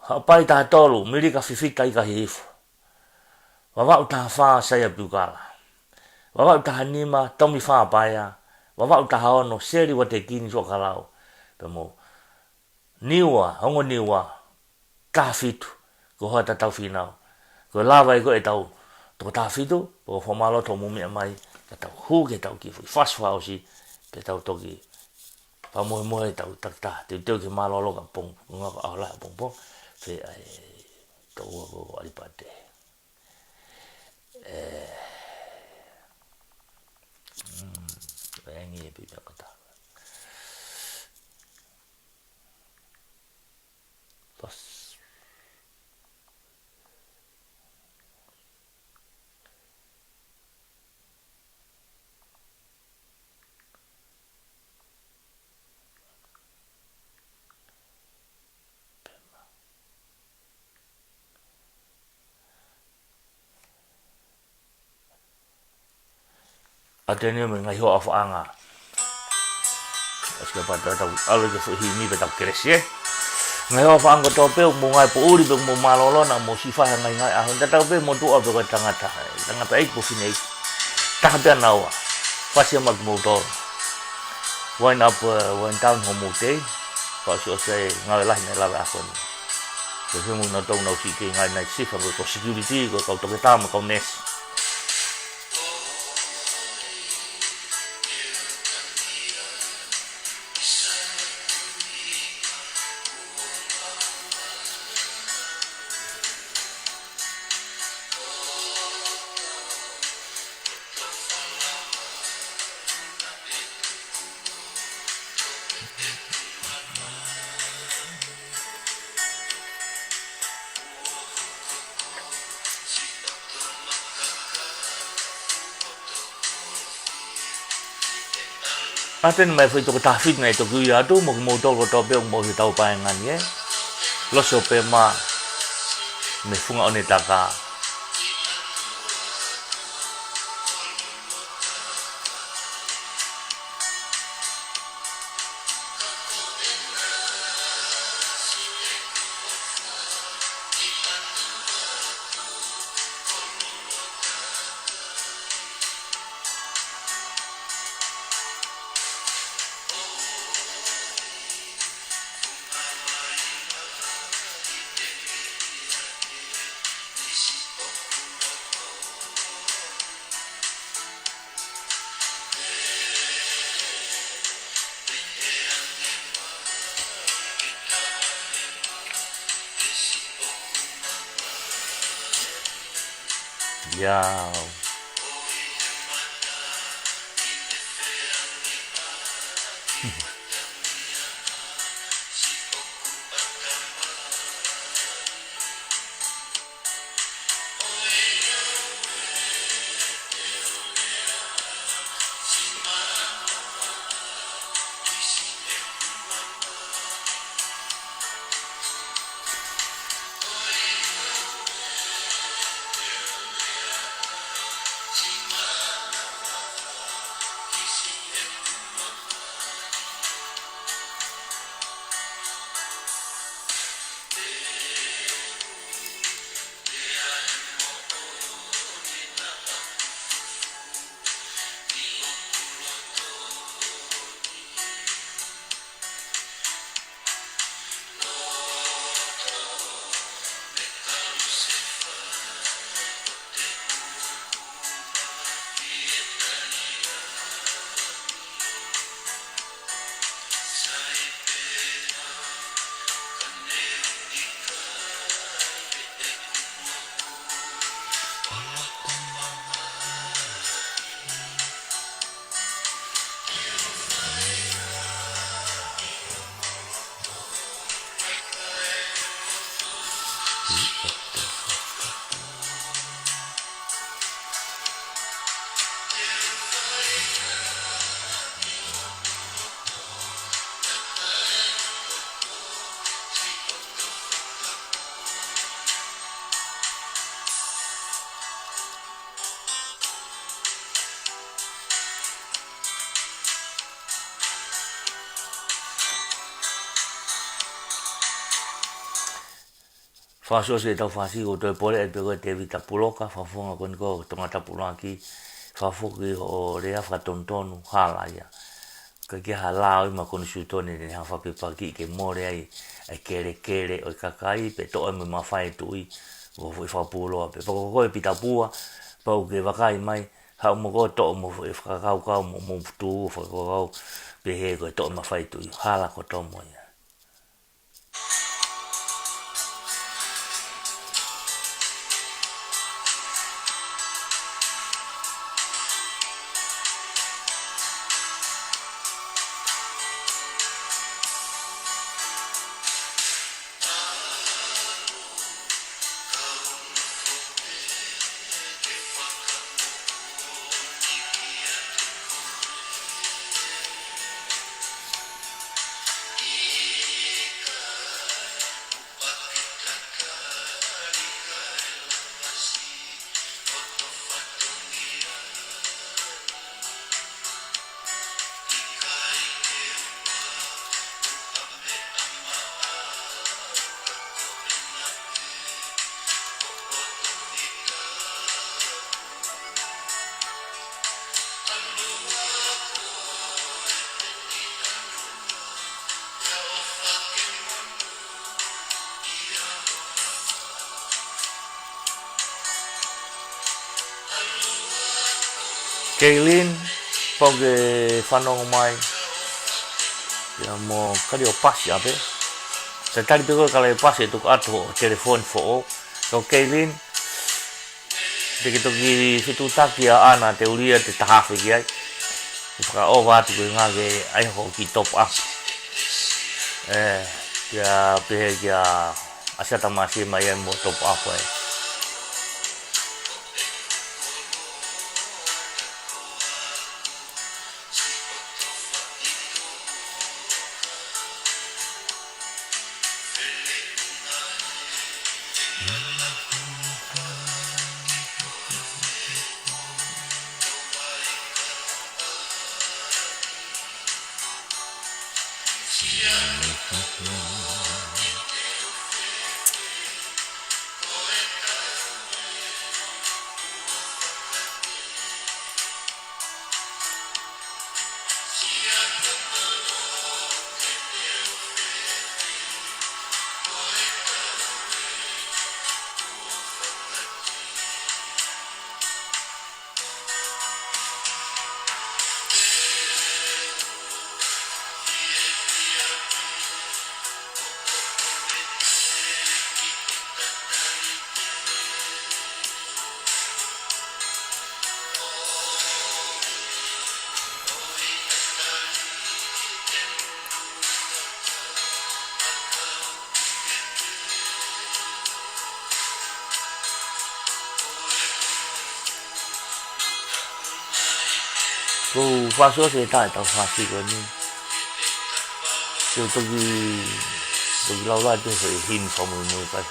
Haʻapai taha tolu, Milika Fifita Ika Hihifo. Vavaʻu taha fā, Saia Piukala. Vavaʻu taha nima, Tomi Fāpaea. Vavaʻu taha ono, Seli Uatekini Soʻokalau. Pea mo Niua, Hongoniua, taha fitu, ko Hoatatau Fīnau. Ko e lava ia ko ē ʻetau toko taha fitu, pea ʻoku ou fakamālō atu hoʻomou meʻa mai, ka tau hū ki heʻetau kiʻi foʻi fasi fakaʻosi, pea tau toki fakamolemole ʻetau takitaha, teuteu ki he mālōlō ka pong, ngako ʻaho lahi ʻapongipongi, fē ʻa e tokoua ko ʻAlipate. ʻE, mm, ʻe ngi e pipi a kata. Pas. ʻAteni mo e ngaahi hoa ʻofaʻanga. ʻOsi ka pata tau ʻalu ki he foʻi himi pea tau kelesi, ē. Ngaahi hoa ʻofaʻanga kotoa pē, mou ngāue poʻuli pē, mou mālōlō naʻa mou siʻi fai ha ngaahi ngāue ʻaho ni, tatau pē mo tuʻa pe ko e tangata, tangataʻeiki pe ko e fineʻeiki. Taha pē ʻa naua. Fasi mai kimoutolu. Wind up, uh, wind down hoʻomou day. Fakaʻosiʻosi e ngāue lahi naʻe lava he ʻaho ni. Ko e hemu na tau nau siʻi kei ngāue night shift, ko e security, ko e kau toketā mo e kau nesi. ʻAteni mai foʻi toko taha fitu naʻe toki ui atu, mo kimoutolu kotoa pē ʻoku mou ʻi hotau paenga ni, ē. Losi ʻo Pema, mei Funga ʻOnetaka. Ia. Fakaʻosiʻosi ʻetau fasi, ʻoku ou toe poleʻi pē ko e Tēvita Puloka, fakafofonga ko eni ko Tongatapu ʻUluaki, fakafoki hoʻo lea fakatonutonu, hala ia. Ka ke hala ʻo e ma koni sutoni ne ha fakapapauʻi ke mole ai ʻa e kelekele ʻo e kakai, pe toʻo ai mo e mafai ʻa e tuʻi, ʻo foʻi fakapuloa pē. Pea ko koe Pita Pua, pau ke vakai mai, haʻu mo koe toʻo mo e fakakaukau mo, mo putu ʻo fakakaukau, pehē ko e toʻo mafai tuʻi, hala ko tomo ia. Kaylin, pau ke fanongo mai. Ia mo Kaliopasi ʻapē. Te tali pē ko e Kaliopasi ʻe tuku atu hoʻo telefoni foʻou. Ko Kaylin, te ke toki fetutaki ʻa ʻAna Teulia te ta hafe ki ai. ʻE fakaʻova atu ko e ngaahi ai hoʻo kiʻi top up. ʻE, kia pehē kia ʻAsia Tamasi mai ai mo top up ai. Ko e fakaʻosiʻosi ʻetau, ʻetau fasi ko eni. Te u toki, toki lau atu e foʻi himi fakamuimui pasi.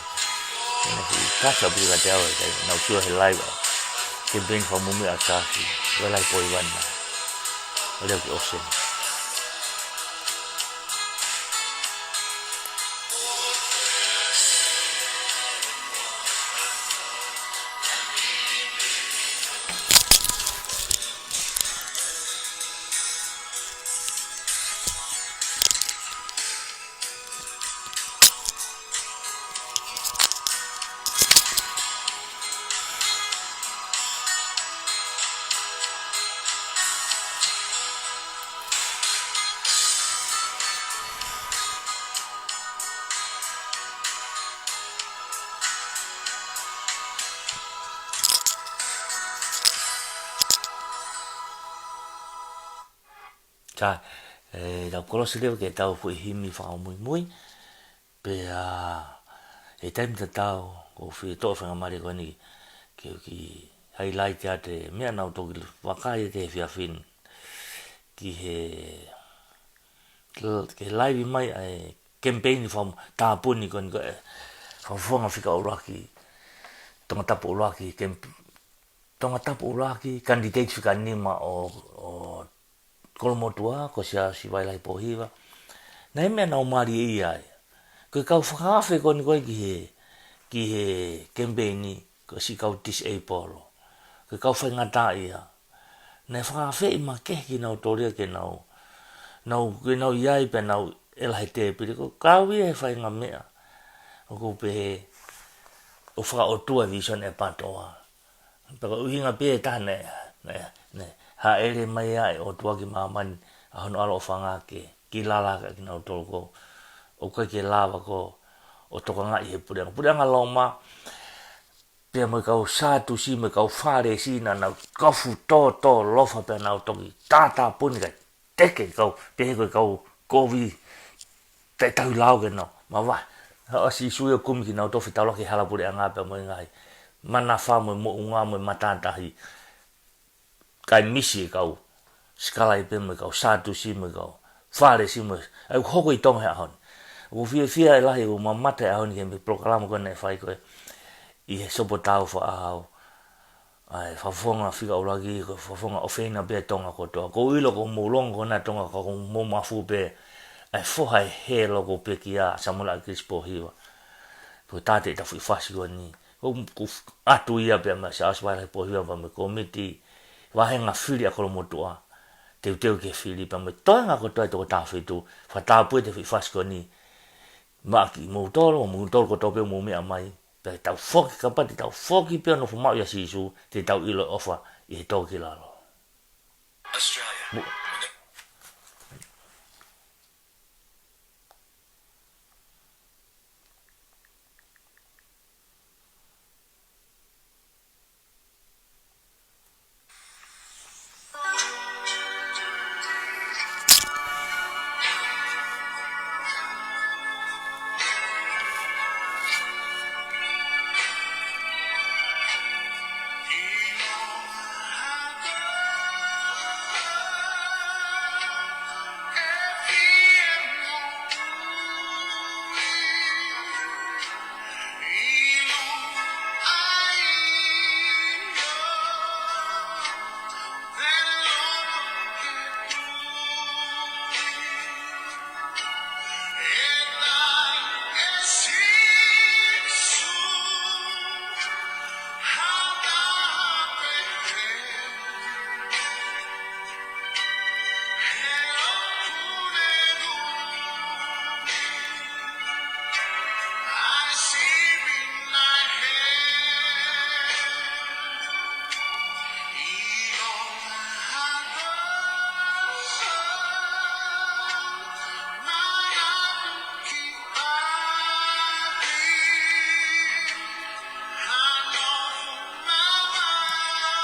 Ena ki Tasi ʻa Pili ka te au e kai. Naʻa ku sio he live ʻa e kemipeini fakamuimui ʻa Tasi. Vailai Pohiva na. Leo ki ʻOseni. Ka, ʻe, tau kolosi leva ki heʻetau foʻi himi fakamuimui. Pea, ʻe taimi tatau, ʻoku ou fie toʻo faingamālie ko eni, ke u kiʻi highlight atu e meʻa naʻa ku toki vakai ʻi he efiafi ni. Ki he, ki he live mai ʻa e kemipeini fakatāpuni ko eni ko e, fakafofonga fika ʻuluaki, Tongatapu ʻUluaki, kemp-, Tongatapu ʻUluaki, candidate fika nima ʻo, ʻo Kolomotuʻa, ko Siaosi Vailai Pohiva. Naʻe meʻa naʻa ku mālieʻia ai. Ko e kau fakaafe ko eni ko e ki he, ki he kemipeini, ko e siʻi kau disabled, ko e kau faingataʻaʻia. Naʻe fakaafeʻi makehe kinautolu ia ke nau, nau, ke nau ʻi ai pea nau ʻela he tēpile, ko e kau ia he faʻahinga meʻa. ʻOku pehē, ʻoku fakaʻotua e visone ʻa e PATOA. Pea ko e ʻuhinga pē ʻe taha naʻe, naʻe, naʻe hāʻele mai ai e ʻOtua ki māmani ʻa hono ʻAlo ʻofaʻanga ke, ke lala ʻaki kinautolu ko ē ʻoku ʻikai ke lava ko ē ʻo tokangaʻi he puleʻanga, puleʻanga Loma, pea mo e kau Sātusi, mo e kau Fālesi, naʻa nau kofu tōtōlofa pea nau toki tātāpuni kae teke e kau, pehē ko e kau kovi, taʻetaulao ke nau mavahe. Haʻu ʻa Sīsū ia ʻo kumi kinautolu fetaulaki he hala puleʻanga pea mo e ngaahi manafa mo e moʻunga mo e matātahi. Kae misi e kau Sikalaipe mo e kau Sātusi mo e kau Fālesi mo e, ʻa ia ʻoku hoko ʻi Tonga he ʻaho ni. ʻOku ou fiefia lahi ʻoku ou mamata he ʻaho ni ki he meʻa polokalama ko ē naʻe fai ko ē ʻi he Sopo Tau Faʻahau. ʻA e fakafofonga fika ʻuluaki, ko e fakafofonga ʻofeina pē ʻa Tonga kotoa. ʻOku ou ʻilo ʻoku mou longo ko ena ʻa Tonga, ka ʻoku mou mafu pē ʻa e foha ʻo e helo ʻoku pekia, Samuela ʻAkilisi Pōhiva. Ko e tāte ʻi he tafaʻaki fasi ko eni. ʻOku, ʻoku ʻatu ia pea mo Siaosi Vailahi Pōhiva pea mo e kōmiti vāhenga fili ʻa Kolomotuʻa. Teuteu ke fili pea mo e toenga kotoa ʻo e toko taha fitu. Fakatāpui e tafaʻaki fasi ko eni. Maʻa kimoutolu, moutolu kotoa pē ʻoku mou meʻa mai. Pea tau foki, kapau te tau foki pē ʻo nofo maʻu ʻia Sīsū, te tau ʻilo e ʻofa ʻi he tō ki lalo. Australia. Mu-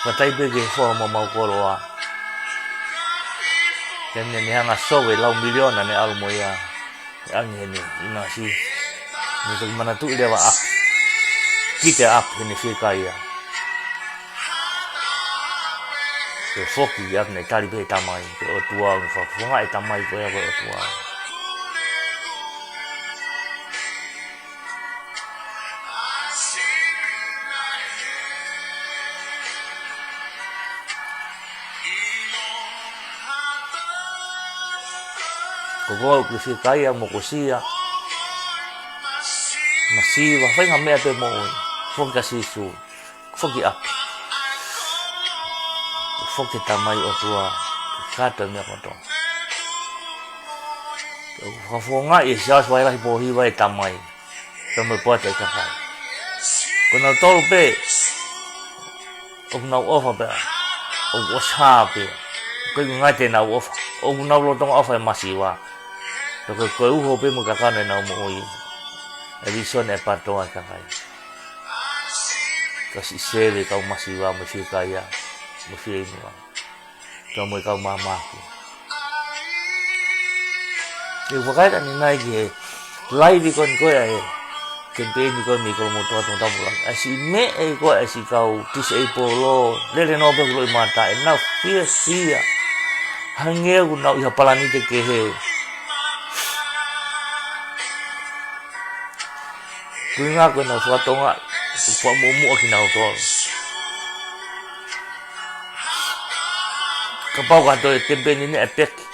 Faʻa tali pē ki he foha ʻo homau koloa. Ke ne, ne hanga ʻo sove lau miliona ne ʻalu mo ia. ʻE angi heni, ʻinasi. Ne toki manatuʻi leva ʻa ʻApi. Kite ʻa ʻApi, heni fiekaia. Ke foki ʻa ʻApi ne tali pē he Tamai, ko e ʻOtua, ne fakafofongaʻi e Tamai ko ia ko e ʻOtua. Ko koe ʻoku ke fiekaia mo kosia. Masiva, faʻahinga meʻa pē moʻui. Foki kia Sīsū. Foki ʻApi. Foki Tamai ʻOtua. Kātoa e meʻa kotoa. Fakafofongaʻi ʻe Siaosi Vailahi Pōhiva e Tamai. Pea mo e poate ʻa e kakai. Ko nautolu pē ʻoku nau ʻofa pē. ʻOku ʻosi hā pē. Ko e ngaahi te nau ʻofa. ʻOku nau lolotonga ʻofa he masiva. Pea ko e, ko e uho pē mo e kakano ʻenau moʻui. E visone ʻa e PATOA ʻa e kakai. Ka siʻi sēve kau masiva mo e fiekaia. Mo e fieinua. Pea mo e kau māmāku. ʻE fakaita ni nai ki he laivi ko eni ko ē ʻa e kemipeini ko ē mei Kolomotuʻa Tongatapu. ʻA e siʻi meʻa ko ē ʻa e siʻi kau disabled, lele noa pē ʻoku loʻimata ʻenau fiefia. Hangē ʻoku nau ʻi ha palanite kehe. Ko e ʻuhinga ko ʻenau fakatonga, ʻoku fakamuʻomuʻa kinautolu. Kapau ko ha toe kemipeini ʻe peki,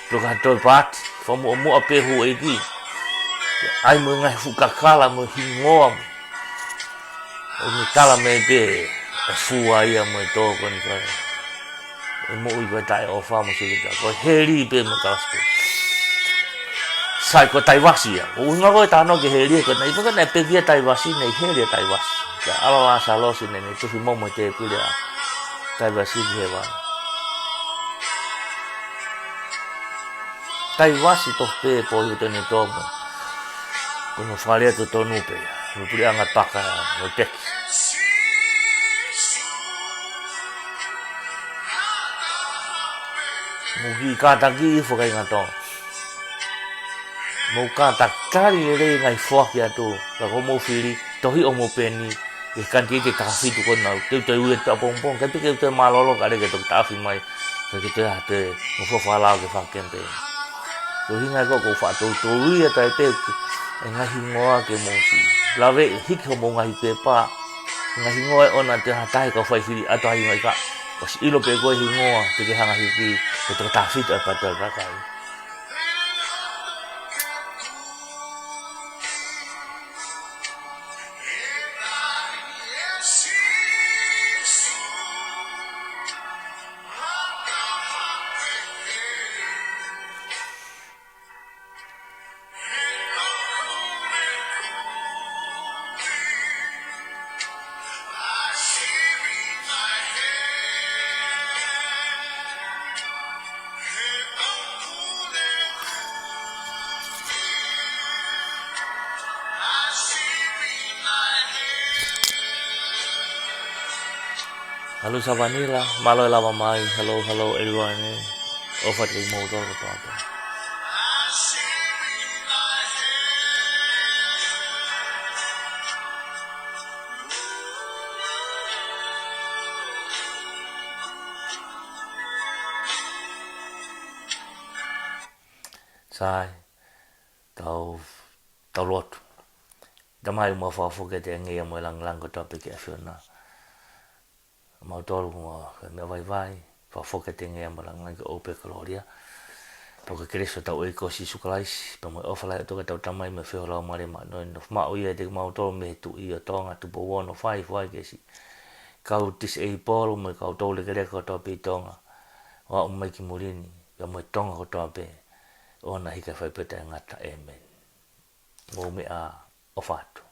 pe ko ha toe paati, fakamuʻomuʻa pē houʻeiki. ʻAi mo e ngaahi fuʻu kakala mo e hingoa mo. ʻOku ne tala mai pē ʻe fua ia mo e tō ko eni ko e, ʻe moʻui ko e taʻeʻofa mo e sivita. Ko e heli pē mo e kalasi pē. Sai ko Taivasi ia. ʻOku ʻuhinga ko e talanoa ki he heli ko eni, ʻi he ko eni pē kia Taivasi, naʻe heli ʻa Taivasi. Ka ʻalu ʻa Lāsalosi naʻa ne tufi momo he tēpile ʻa Taivasi ki hēvani. Taivasi tofu pē pō ʻi he tō ʻene tō mo. Ko hono fakalea totonu pē ia. Mo e puleʻanga paka, mo e peki. Mou kiʻi kātaki foki ʻi he ngaahi tō. Mou kātaki tali lelei ngaahi foaki atu. Ka ko mou fili, tohi ʻo mou peni. ʻI he kanitite taha fitu ko ena, te u toe ui atu ʻapongipongi, kae pehē ke u toe mālōlō ka leke toki taʻafi mai, ka ke toe ʻai atu e, mo fofo ʻa e lao ke fakakemipeini. Ko e ʻuhinga ko ē ʻoku ou faʻa toutou ui atu ai pē, e ngaahi hingoa ke mou siʻi. Lave, hiki hoʻomou ngaahi pepa, ngaahi hingoa ʻe ʻoua naʻa toe ʻi ai ha taha ʻe kau fai fili atu ha hingoa ʻi ka, ʻosi ʻilo pē ko e hingoa, te ke hanga hiki, ke toki taha fitu ʻa e pātele kakai. Hello Savanila, mālō e lava mai, hello, hello everyone, ē. ʻOfa atu kiate kimoutolu kotoa pē. Sai, tau, tau lotu. Tamai, mau fakafoki atu e ngeia mo e lāngilangi kotoa pē ki he ʻAfiona. Mautolu mo e meʻa vaivai, fakafoki atu e ngeia mo e lāngilangi ki he ʻofa pea mo e kolōlia. Pea ko e kelesi ʻa hotau ʻEiki ko Sīsū Kalaisi, pea mo e ʻofa lahi ʻa e ʻOtua, kae ʻatā ʻetau Tamai mo e feohi ʻa e Laumālie Māʻoniʻoni, nofomaʻu ia ʻiate kimautolu mei he Tuʻi ʻo Tonga, Tupou Ono, Faifai, Kesi. Kau Tisi ʻEipolo mo e kau toulekeleka kotoa pē ʻi Tonga. ʻO aʻu mai ki muli ni, pea mo e Tonga kotoa pē. ʻO na hika fai pē taʻengata, ʻēmeni. Mou meʻa ʻofa atu.